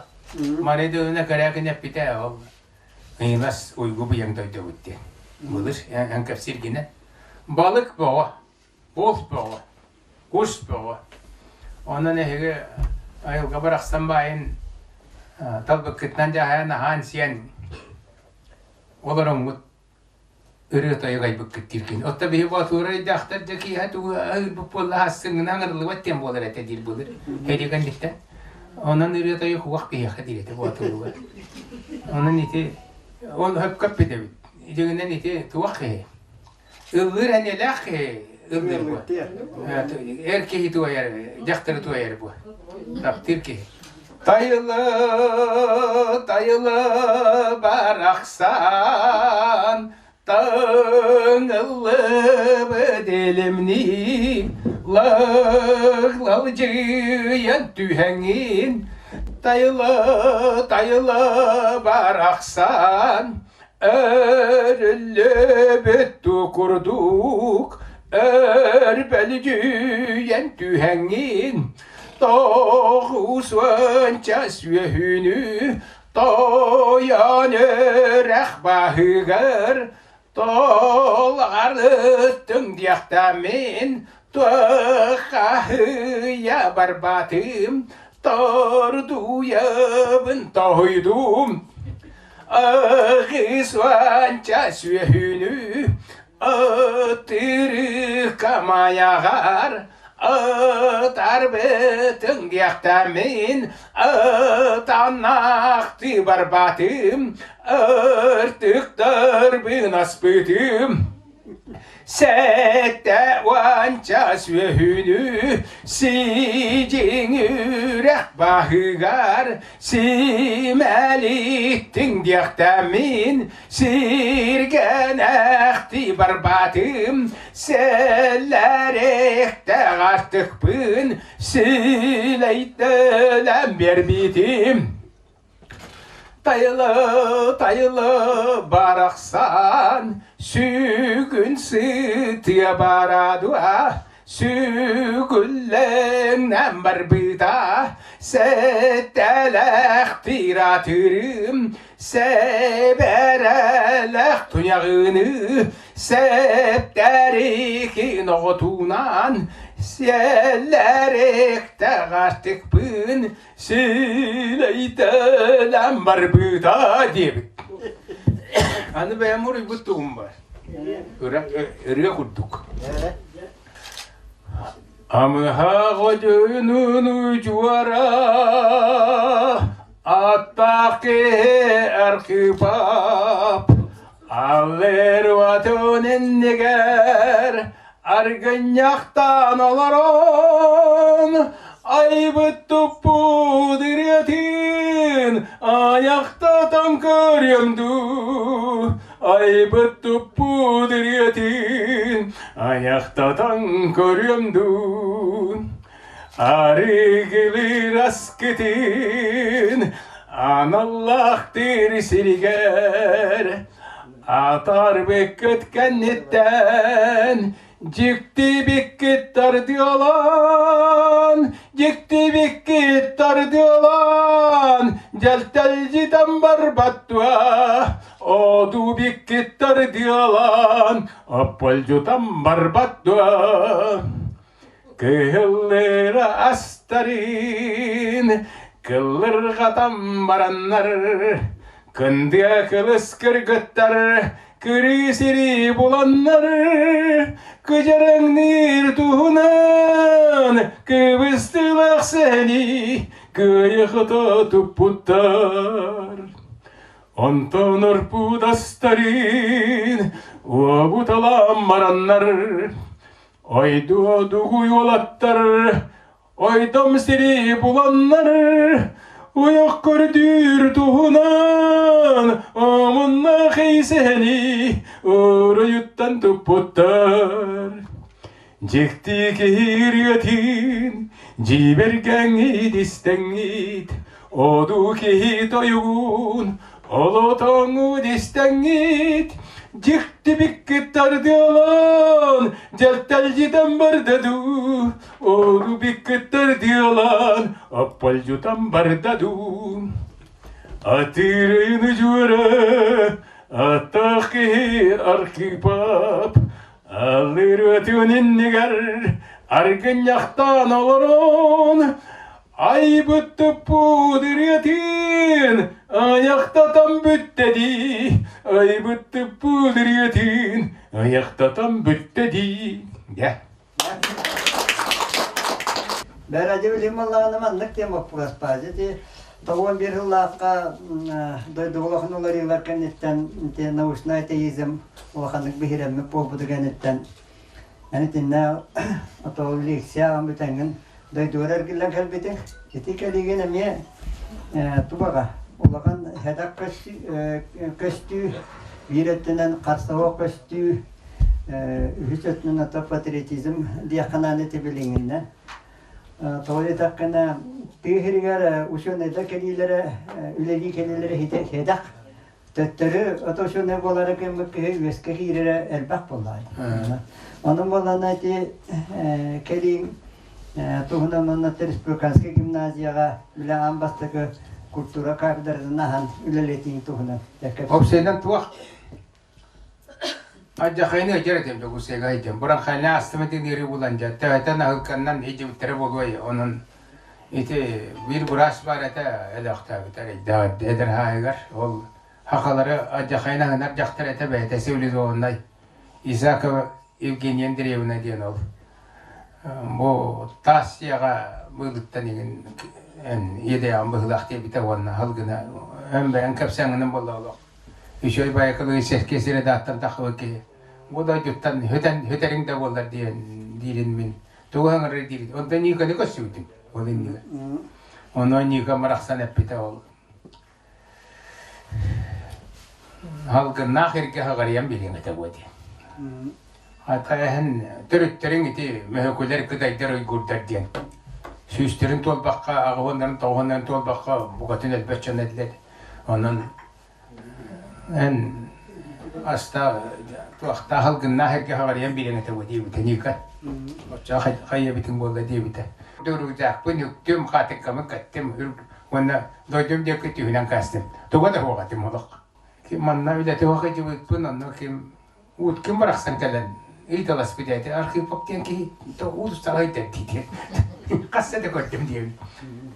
Мария Дөлүнэ Корякин эппитэ ол Ыйылас уйгу быйаҥ дойдубут диэн. Былыр эн кэпсииргинэ балык бөҕө, булт бөҕө, кус бөҕө. Онон эһиги айылҕа барахсан баайын талбыккытынан дьаһайан аһаан сиэн олороҥҥут ырыа-тойук айбыккыт дииргин. Отто биһи боотура ыйдаахтар дьэ киэһэ тугу ыырбыт буолла ассыҥҥына ыҥырыллыбат диэн буолар этэ диир былыр. Һэригэнниттэн. Онон ырыа-тойук уох киһиэхэ диир этэ боотуруга. Онон ити ол хөпкөппүт эбит. Дьиҥинэн ити туох киһи? Ыллыыр эниэлээх киһи ыллыыр буо. Эр киһи туойар, дьахтары туойар буо. Таптыыр киһи. Тайылы, тайылы барахсан, Таңыллыбыт илимни, Лах-лалдьыйан түһэҥин, Тайылы, тайылы барахсан, Өрүллүбүт курдук өрбөлдьүйэн түһэҥҥин 90-ча сүөһүнү тойон үрэх баһыгар толҕарыттыҥ диэхтэммин туоххаһыйа барбатым тордуйабын тоһуйдум 80-ча сүөһүнү ытырыка майаҕар ытарбытыҥ диэхтэммин ытанахтыы барбатым ыртыктарбын аспытым 70-ча сүөһүнү сидьиҥ үрэх баһыгар симэлиттиҥ диэхтэммин сиргэнэхти барбатым сэллэрэхтээх артыкпын силэйтэлэн биэрбитим Тайылы, тайылы барахсан, сүгүн сытыа барадуа, сүгүллэҥнэн барбыта, сэттэлэх тиратырым, сэбэрэлэх туйаҕыны, сэптэрихин оҕотунан, сиэллэрэхтээх артыкпын, Силэйтэлэн барбыта диэбит. Аны бэйэм уруйбут тугум бар. Ырыа курдук. Амыһах одьунун учуара аттаах киһи Архипап аллер уотун иннигэр Аргынньахтаан олорон айбыт туппут ырыатын айахтатан көрүөм дуу айбыт туппут ырыатын айахтатан көрүөм дуу арыгылыыр аскытын аналлаахтыыр сиригэр Атарбыккыт кэнниттэн дьиктибиккит тардыалаан, дьиктибиккит тардыалаан, дьэлтэлдьитэн барбаттуа, одубиккит тардыалаан, оппольдьутан барбаттуа. Кыһыллыыра астарын кыллырҕатан бараннар, кындыа кылыс кыргыттар кырыы сири буланнар, кыдьараҥныыр туһунан кыбыстыылаах сэһэни кыайа-хото туппуттар. Онтон орпуут астарын уобуталаан бараннар, Ойдуо дугуй уолаттар, ойдом сири буланнар, уйах көрдүүр туһунан омуннаах эйсэһэни оройуттан туппуттар. Дьикти киһи ырыатын дьиибэргэҥҥит истэҥҥит, одуу киһи тойугун Олотоҥу истэҥҥит, дьиктибиккит тардыалаан, дьэлтэлдьитэн барда дуу, Ону-биккит тардыалаан, аппалдьутан барда дуу. Атыырыйыны дьуора, аттаах киһи Архипап, аллырыатын иннигэр аргынньахтаан олорон, Айбыт туппут ырыатын айахтатан бүттэ дии, айбыт туппут ырыатын айахтатан бүттэ дии. Дьэ. Бэрэдьи билим буоллаҕына маннык диэн боппуруос баар. Ити 91 сыллаахха дойду улахан уларыылар кэнниттэн ити научнай атеизм улаханнык биһирэммит буолбуту кэнниттэн эн итиннэ ото лекция ааҕан бүтэҥҥин дойдугар эргиллэн кэлбитиҥ. Ити кэлиигин эмиэ тубаҕа улахан сэдэх көстүү, биир өттүнэн харсаһыах көстүү, үһүс өттүнэн ото патриотизм диэххэ наада ити билиҥҥиннэ. Тоҕо диэтэххинэ, тыа сиригэр учуонайдар кэлиилэрэ, үлэлии кэлиилэрэ сэдэх. Төттөрү отучунай буолары гыммыт киһи үөскэ киирэрэ элбэх буоллаҕа. Онон буоллаҕына ити кэлииҥ туһунан уонна республиканскай гимназияҕа үлэ аан бастакы культура кафедратын аһан үлэлэтииҥ туһунан Опсайынан туох Алдьархайны ыдьар этим Дьокуускайга сылдьан. Буранхайны астым этин ыарыы булан дьэ, төһөтөн аһылканнан илдьибиттэрэ буолуой, онон ити биир быраас баар этэ өлөөхтөөбүтэ эрэйдээх эдэр хаайыгар. Ол хахалары алдьархайын аһынар дьахтар этэ бэйэтэ цивилизованнай Исакова Евгения Андреевна диэн ол. Бу таас дьиэҕэ быылыттан игин эн иэдэйэҕин быһыылаах диэбитэ уонна халгына эн бэйэҥ кэпсээҥҥинэн буолла олох. Үчүгэй байакылыы сэркэ сирэ дааттан таххыбыт киһи. Бу дойдуттан хөтөн хөтөрүҥ да буоллар диэн диирин мин тугу хаҥырыр диирин. Онтон Никаны көрсүбүтүм ол иннигэр. Онон Ника барахсан эппитэ ол Халгыннаах иргэ хаҕарыйан билиэҥ этэ буо диэн. Хата эһэн төрүттэриҥ ити мөһөкүлэр кытайдар уйгурдар диэн. Сүүстэрин туолбакка, аҕыһыннарын тоҕуһуннарын туолбакка букатын өлбөт дьон этилэр. Онон эн аста туохтаах алгыннаах эргэ хаҕарыйан биэриэҥ этэ буо диэбитэ Ника. Оччоҕо хайыабытыҥ буолла диэбитэ. Дуруудаахпын үктүм, хаатыҥкабын кэттим, уонна дойдум диэки түһүнэн каастым. Туга да суох этим олох. Ким манна үлэтэ суох сылдьыбыппын, онно ким Уткин барахсан кэлэн ыйыталаспыт этэ. Архипов диэн киһи уулуссаҕа ыйдар диэн. Хасса да көрдүм диэбит.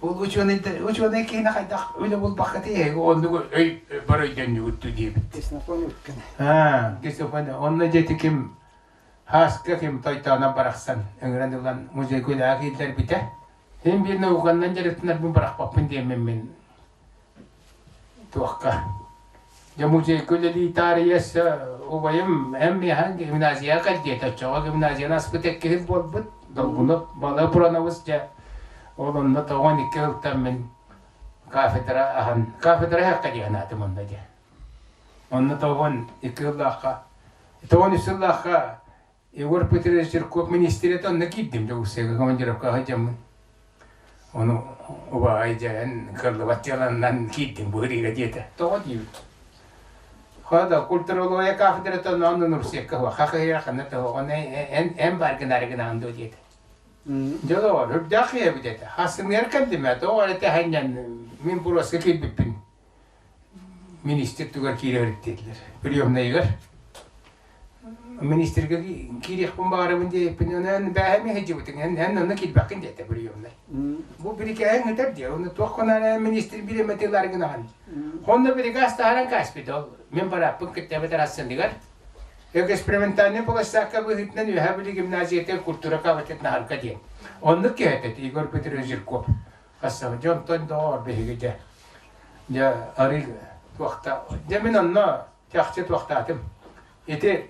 Ол учуонай учуонай киһини хайдах үлэ булбакка тиһэги оннугу өй бар өйдөннүгүттүү диэбит. Ксенофон Уткин. Аа, Ксенофон. Онно дьэти ким Хааска ким тойтоонон барахсан ыҥыран ылан музейга үлэҕэ кииллэрбитэ. Син биир науканнан дьарыктанарбын бырахпаппын диэммин мин туохха. Дьэ музейга үлэлии таарыйа өссө убайым эн миэхэ гимназияҕа кэл диэтэ. Оччоҕо гимназияны аспыт эккиһит буолбут. Долгунуп Балай Пуранабыс дьэ ол онно тоҕон икки сылтан мин кафедра аһан кафедра иһэххэ диэн аатым онно дьэ. Онно тоҕон икки сыллаахха тоҕон үс сыллаахха Егор Петрович Жирков министириэт онно киирдим Дьокуускайга командировкаҕа сылдьаммын. Ону убаҕай дьэ кыаллыбат дьыаланнан киирдим бу ырыыга диэтэ. Тоҕо диибит? Хада культурология кафедрата онно Нурсекка хахыйа ханна тоҕоҕон эн эн бар гынары гынаҕын дуо диэтэ. Дьолоҕор үрдээх киһи этэ. Хасымыгар кэллим ээ тоҕо эрэ тэһэнньэн мин буруоска киирбиппин министр тугар киирэ диэтилэр. Приемнайыгар министргэ киириэхпин баҕарабын диэппин онон бээһэми сылдьыбытыҥ эн эн онно киирбэккин диэтэ приемнай. Бу бирикээһин ыытар диэ оны туох гынан министр бириэмэтин ылар гынаҕын. Онно бирикээс таһааран кааспыт ол мин барааппын кытта эбэтэр ассыныгар экспериментальный площадка быһыытынан Үөһээ Бүлүү гимназиятыгар культура кабинетын аһарга диэн. Оннук киһи этэ Егор Петрович Жирков. Хасса дьонтон доҕор биһиги дьэ дьэ арыы туохта дьэ мин онно чахчы туохтаатым. Ити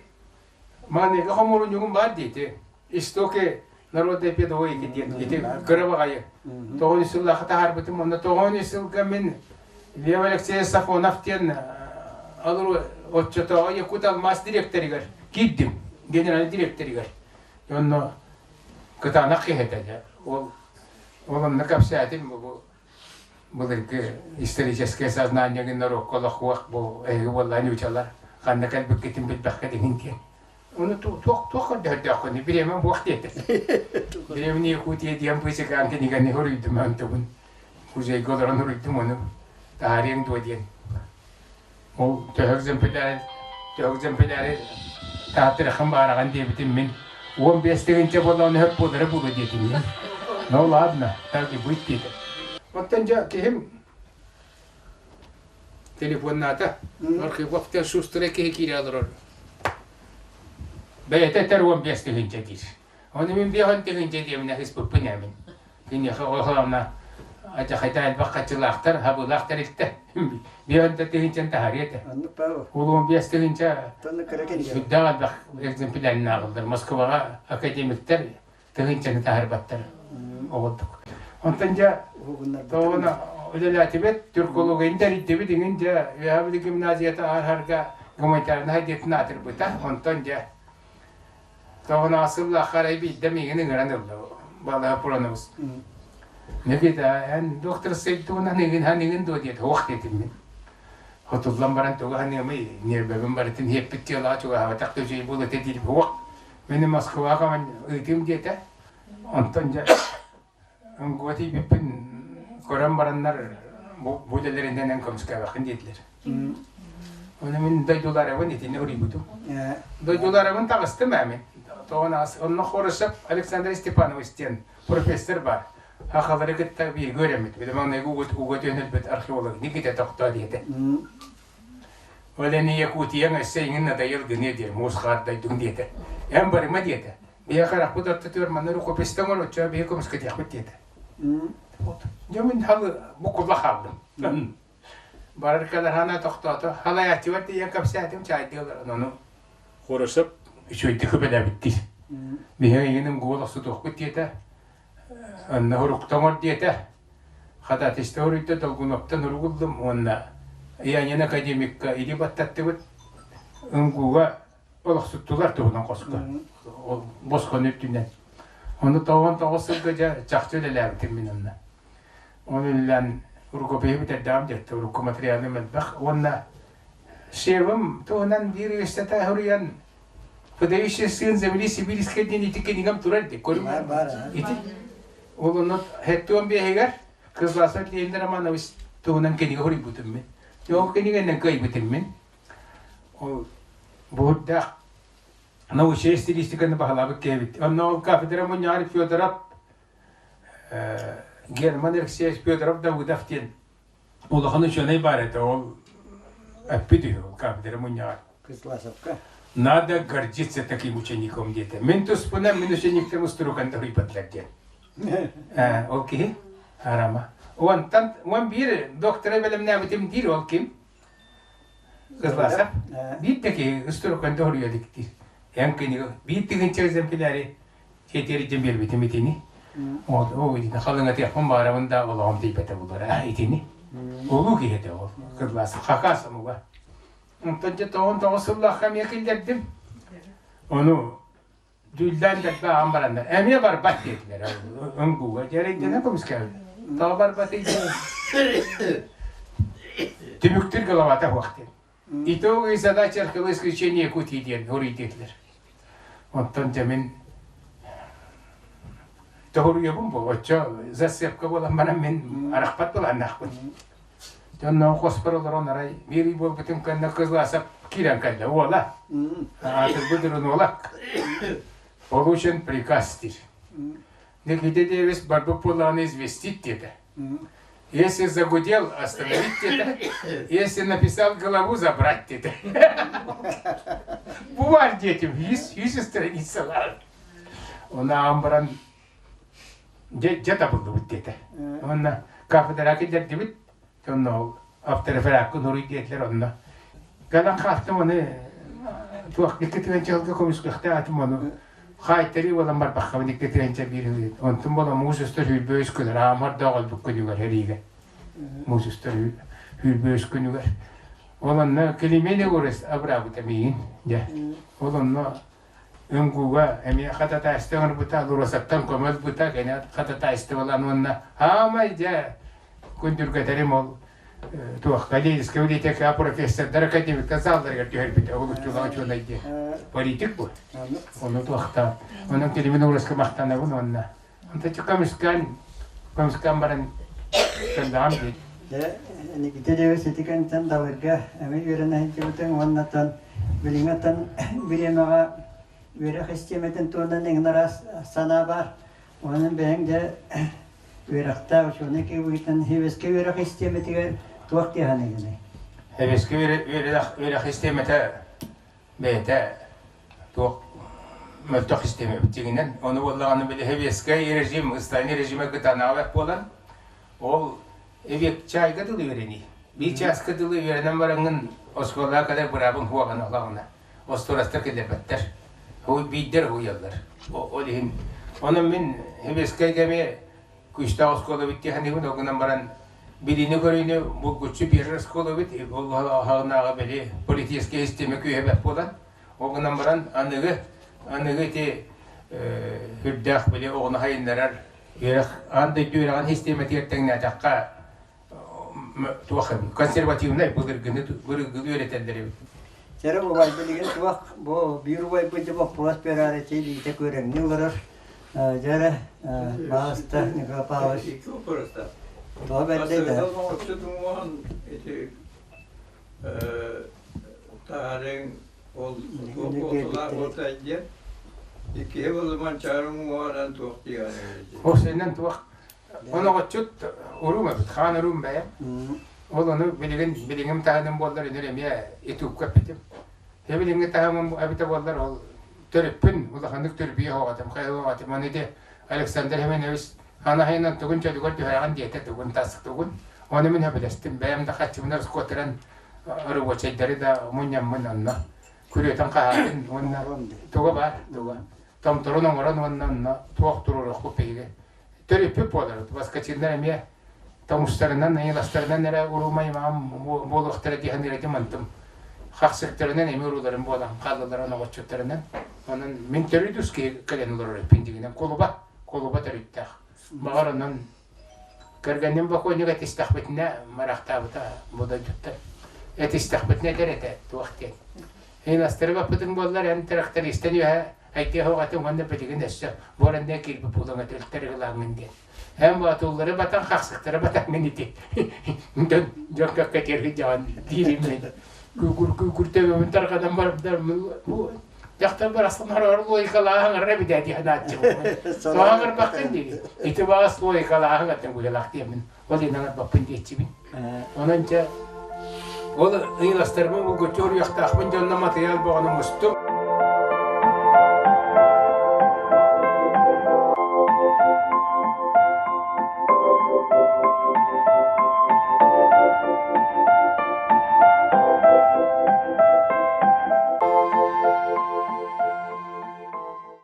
маныга хомуурунньугум баар дии ити истоки народной педагогики диэн ити кыра баҕайы тоҕус сыллаахха таһаарбытым онно тоҕус сылга мин Лев Алексеевич Сафонов диэн алру оччотооҕу Якут алмаас директорыгар киирдим генеральный директорыгар онно кытаанах киһи этэ ол ол онно кэпсээтим бу былыргы историческое сознание норуокка олохуох бу эһиги буоллаан ньуучалар ханна кэлбиккитин билбэххит иһин диэн. Ону туох туох көрдөһөрдөөххүнүй бириэмэм буох диэтэ. Бириэмэни Якутия диэн быычыкаан кинигэни суруйдум онтубун. Музейга олорон суруйдум ону таһаарыаҥ дуо диэн. Ол төһө экземпляр төһө экземпляри таһаттыраххын баараҕын диэбитим мин. 15 тыһыынча буоллаҕына өһөп буолара буолуо диэтим мин. Ну ладно, так и быть диэтэ. Оттон дьэ киһим телефоннаата. Архипов шустрый киһи киирэ олорор. Бэйэтэ этэр 15 тыһыынча диир. Ону мин биэһэн тыһыынча диэминэ ыспыппын ээ мин. Киниэхэ оһоҕуна адьахайда элбэх хаччылаахтар, хабыылаах тэрилтэ. Биэһэн да тыһыынчаны таһаарыа этэ. Улуун биэс тыһыынча сүрдээх элбэх экземплярын ааҕыллар. Москваҕа академиктар тыһыынчаны таһаарбаттар оҕолдук. Онтон дьэ тоҕуна үлэлээтибит, түркологияны тэрийдибит иҥин дьэ Үөһээ гимназията ааһарга гуманитарнай диэтин аатырбыта. Онтон дьэ Тоҕунаҕа сыллаахха арай биирдэ миигин ыҥыран ылла балаһа Пуранабыс. Никита, эн доктор туһунан ыгын хан ыгын дуо диэтэ. Ох диэтим мин. Хотуллан баран тугу саныамый, ньиэрбэбин барытын иһэппит дьыалаҕа чугаһаабатах да үчүгэй буолуо этэ диир буох. Мин Москваҕа ыытыым диэтэ. Онтон дьэ МГУ тиийбиппин көрөн бараннар бу, бу үлэлэринэн эн көмүскээбэххин диэтилэр. Ону мин дойдуларыбын итини уруйбутум. Дойдуларыбын таҕыстым ээ мин. Тоҕо онно Хорошев Александр Степанович диэн профессор бар. Хахалары кытта бииргэ үөрэммит. Били маҥнайгы уга түһэн өлбүт археолог Никита тохтоо диэтэ. Ол эн Якутияҥ өссө иҥин надоел гыныа диир, муус хаардайдыҥ диэтэ. Эн барыма диэтэ. Биһи харахпыт ортотугар манна рукописта оҥороччу биһи көмүскэтиэхпит диэтэ. Дьэ мин халы буккулла хааллым. Барар кэлэр хана тохтоото. Халайааччыбар тиийэн кэпсээтим, чаайдыалар ону Хорошев үчүгэйдик үбэлээбит диир. Биһи эйигин МГУ охсутуохпут диэтэ. Онно уруктоҥор диэтэ. Хататиста уруйда Долгуновтан уругуллум уонна Янин академикка или баттаттыбыт. МГУга олохсуттулар туһунан хоско. Ол босхону үрдүнэн. Ону 99 сылга дьэ чахчы үлэлээбитим мин онно. Ол үлэлээн рукопиһы бүтэрдэҕим диэттэ, урукку материалым элбэх. Уонна Шевым туһунан биир үөстэтэ суруйан Выдающий сын земли сибирской диэн ити кинигам турар ди көрүҥ ити ол онно хэттуон биэһигэр Кызласов Леонид Романович туһунан кинигэ суруйбутум мин. Ол кинигэнэн кыайбытым мин. Ол буурдаах научнай стилистиканы баһылаабыт киһибит. Онно ол кафедра мунньаҕар Федоров Герман Алексеевич Федоров Давыдов диэн улахан ученый баар этэ, ол эппит үһү ол кафедра мунньаҕар. Кысласовка. Надо гордиться таким учеником диэтэ. Мин туспунан мин учениктарым устуруган тоһуйбатылар диэн. Ол киһи арама. Онтон он биир доктора бэлэмнээбитим диир ол ким? Кызласов. Биир да киһи устуруган тоһуйа илик диир. Эн кинигэ биир тыһыынча экземпляри Тиэтиэрдэн биэрбитим итини. Ол итини халыҥатыахпын баарабын да олоҕум тиийбэтэ булара итини. Улуу киһи этэ ол. Кыдлаас хакас омуга. Онтон дьэ 99 сыллаахха эмиэ киллэрдим. Ону дьүүллээн дэлби ааҕан бараннар эмиэ барбат диэтилэр. Өнгууга дьэрэйдэнэ көмүскээбит. Тоҕо барбатый Түмүктүүр головата суох диэн. Итоговые задачи археологического Якутии диэн уруй диэтилэр. Онтон дьэ мин тоһуруйабын бу оччо засыпка буолан баран мин арахпат былааннаахпын. Дьонноон хоспор олорон арай биир ый буолбутум кэннэ Кызласов киирэн кэллэ уола. Аатырбыт уолак. Получен приказ диир. Никита Дэвис барбыт буоллаҕына известить диэтэ. Если загудел, остановить диэтэ. Если написал голову, забрать диэтэ. Бу бар диэтим, үс страницалар. Оны ааҕан баран дьэ табыллыбыт диэтэ. Уонна кафедра киллэрдибит. Онно ол авторефераккын уруй диэтилэр онно. Кэлэн хаалтым оны туох икки тыһыынча сылга көмүскүөхтээх этим ону хаайтарыы буолан барбаххабын икки тыһыынча биир онтум буолан муус устар сүүрбэ үс күнүгэр аамардаах өлбүт күнүгэр эриигэ муус устар сүүрбэ үс күнүгэр ол онно Климент Егорович абыраабыта миигин дьэ ол онно МГУга эмиэ хататаайыстыба оҥорбута Луросаттан көмө ылбыта кини хататаайыстыбалаан уонна хаамай дьэ күндүргэтэрим ол туохха Ленинскэй библиотека профессордар академиктар залларыгар түһэрбитэ уһулуччулаах учуонай диэн политик бу ону туохтаан онон кинибин уруска махтанабын уонна онто көмүскээн көмүскээн баран кэллэҕим дии Дьэ, Никита Ильич ити кэнниттэн Далырга эмиэ үөрэнэ сылдьыбытыҥ уонна оттон билиҥҥи оттон бириэмэҕэ үөрэх систиэмэтин туһунан эҥин араас санаа баар. Онон бэйэҥ дьэ үөрэхтээх учуонай киһи быһыытынан Хевескэ үөрэх систиэмэтигэр туох дии саныыгыный? Хевескэ үөрэх систиэмэтэ бэйэтэ туох мөлтөх систиэмэ дьиҥинэн. Ону буоллаҕына били Хевескэй режим, Сталин режимэ кытаанаҕа буолан, ол эбиэт чаайга дылы үөрэнии. Биир чааска дылы үөрэнэн бараҥҥын оскуолаҕа кэлэр быраабыҥ суоҕун олоҕуна. Остуорастар киллэрбэттэр. Биирдэр уһуйаллар. Ол иһин онон мин Хевескэйгэ эмиэ күүстээх оскуола эбит дии саныыбын. Ол гынан баран билиини-көрүүнү булгуччу биэрэр оскуола эбит. Ол аһаҕынааҕы били политическай систиэмэ күүһэ бэрт буолан. Ол гынан баран аныгы аныгы ити үрдээх били оҕону хайыннарар үөрэх аан дойду үөрэҕин систиэмэтигэр тэҥнээтэххэ. Туох консервативнай былыргыны былыргыны үөрэтэллэр эбит. Чэрэ убай билигин туох бу биир убайбыт дьэ боппуруос биэрээри илиитэ күөрэҥнии олорор. Дьэрэ баҕаста Николай Павлович. Икки боппуруостаах. Тоҕо бэрдэй да. Оҥоччу ити таарыҥ ол туох буолта диэн иккиһи был манчаарыҥ уҥуоҕунан туох диэҕин Ол туох Оноҕоччут уруум эбит, хаан уруум бэйэм. Ол ону билигин билиҥим таһыным буоллар үнүр эмиэ ютубка эппитим. Билиҥҥи таһымым эбитэ буоллар ол төрүппүн улаханнык төрбүйэ оҕотум, хайа оҕотум. Аны ити Александр Семенович анаһыйынан тугун чөлүгэр түһэрэҕин диэтэ, тугун тас тугун. Ону мин сөбүлэстим. Бэйэм да хаччыбын раскотыран рабочайдары да мунньаммын онно күрүөтэн хаһаатын уонна туга баар туга томторун оҥорон уонна онно туох туруоруохпут биһиги төрүппүт буолар. Баскачиннар эмиэ тоҥустарынан, ыйыластарынан эрэ уруумай-маам буолуохтара дии саныыр этим онтум. Хахсыктарынан эмиэ урууларым буолан хааллылар оноҕоччуттарынан. Онон мин төрүт ус киһи кэлэн олорор эппин дьиҥинэн кулуба, кулуба төрүттээх. Баҕар онон кэргэним бокуонньук этистэхпитинэ марахтаабыта бу дойдуттан. Этистэхпитинэ этэр этэ туох диэн. Ыйыластары баппытыҥ буоллар эн трактористан үөһэ Айдыах оҕотун уонна билигин өссө буоранныы киирбит буолан өлтөр ылааҥҥын диэн. Эн боотуллары батан хахсыктары батаҥҥын ити. Дьон дьон көккө тиэрги дьаҕан диирим мин. Күүкүр күүкүр төбөбүн тарҕанан бардар дьахтар барахсан хороор логикалааһын ара эбитэ дии санааччыбын. Тоҕо дии. Ити баҕас логикалааһын атын куйалаах диэммин. Ол иһин аҥарбаппын диэччибин. Онон дьэ ол ыйыластарбын булгуччу уруйахтаахпын дьонно матырыйаал боҕону мустум.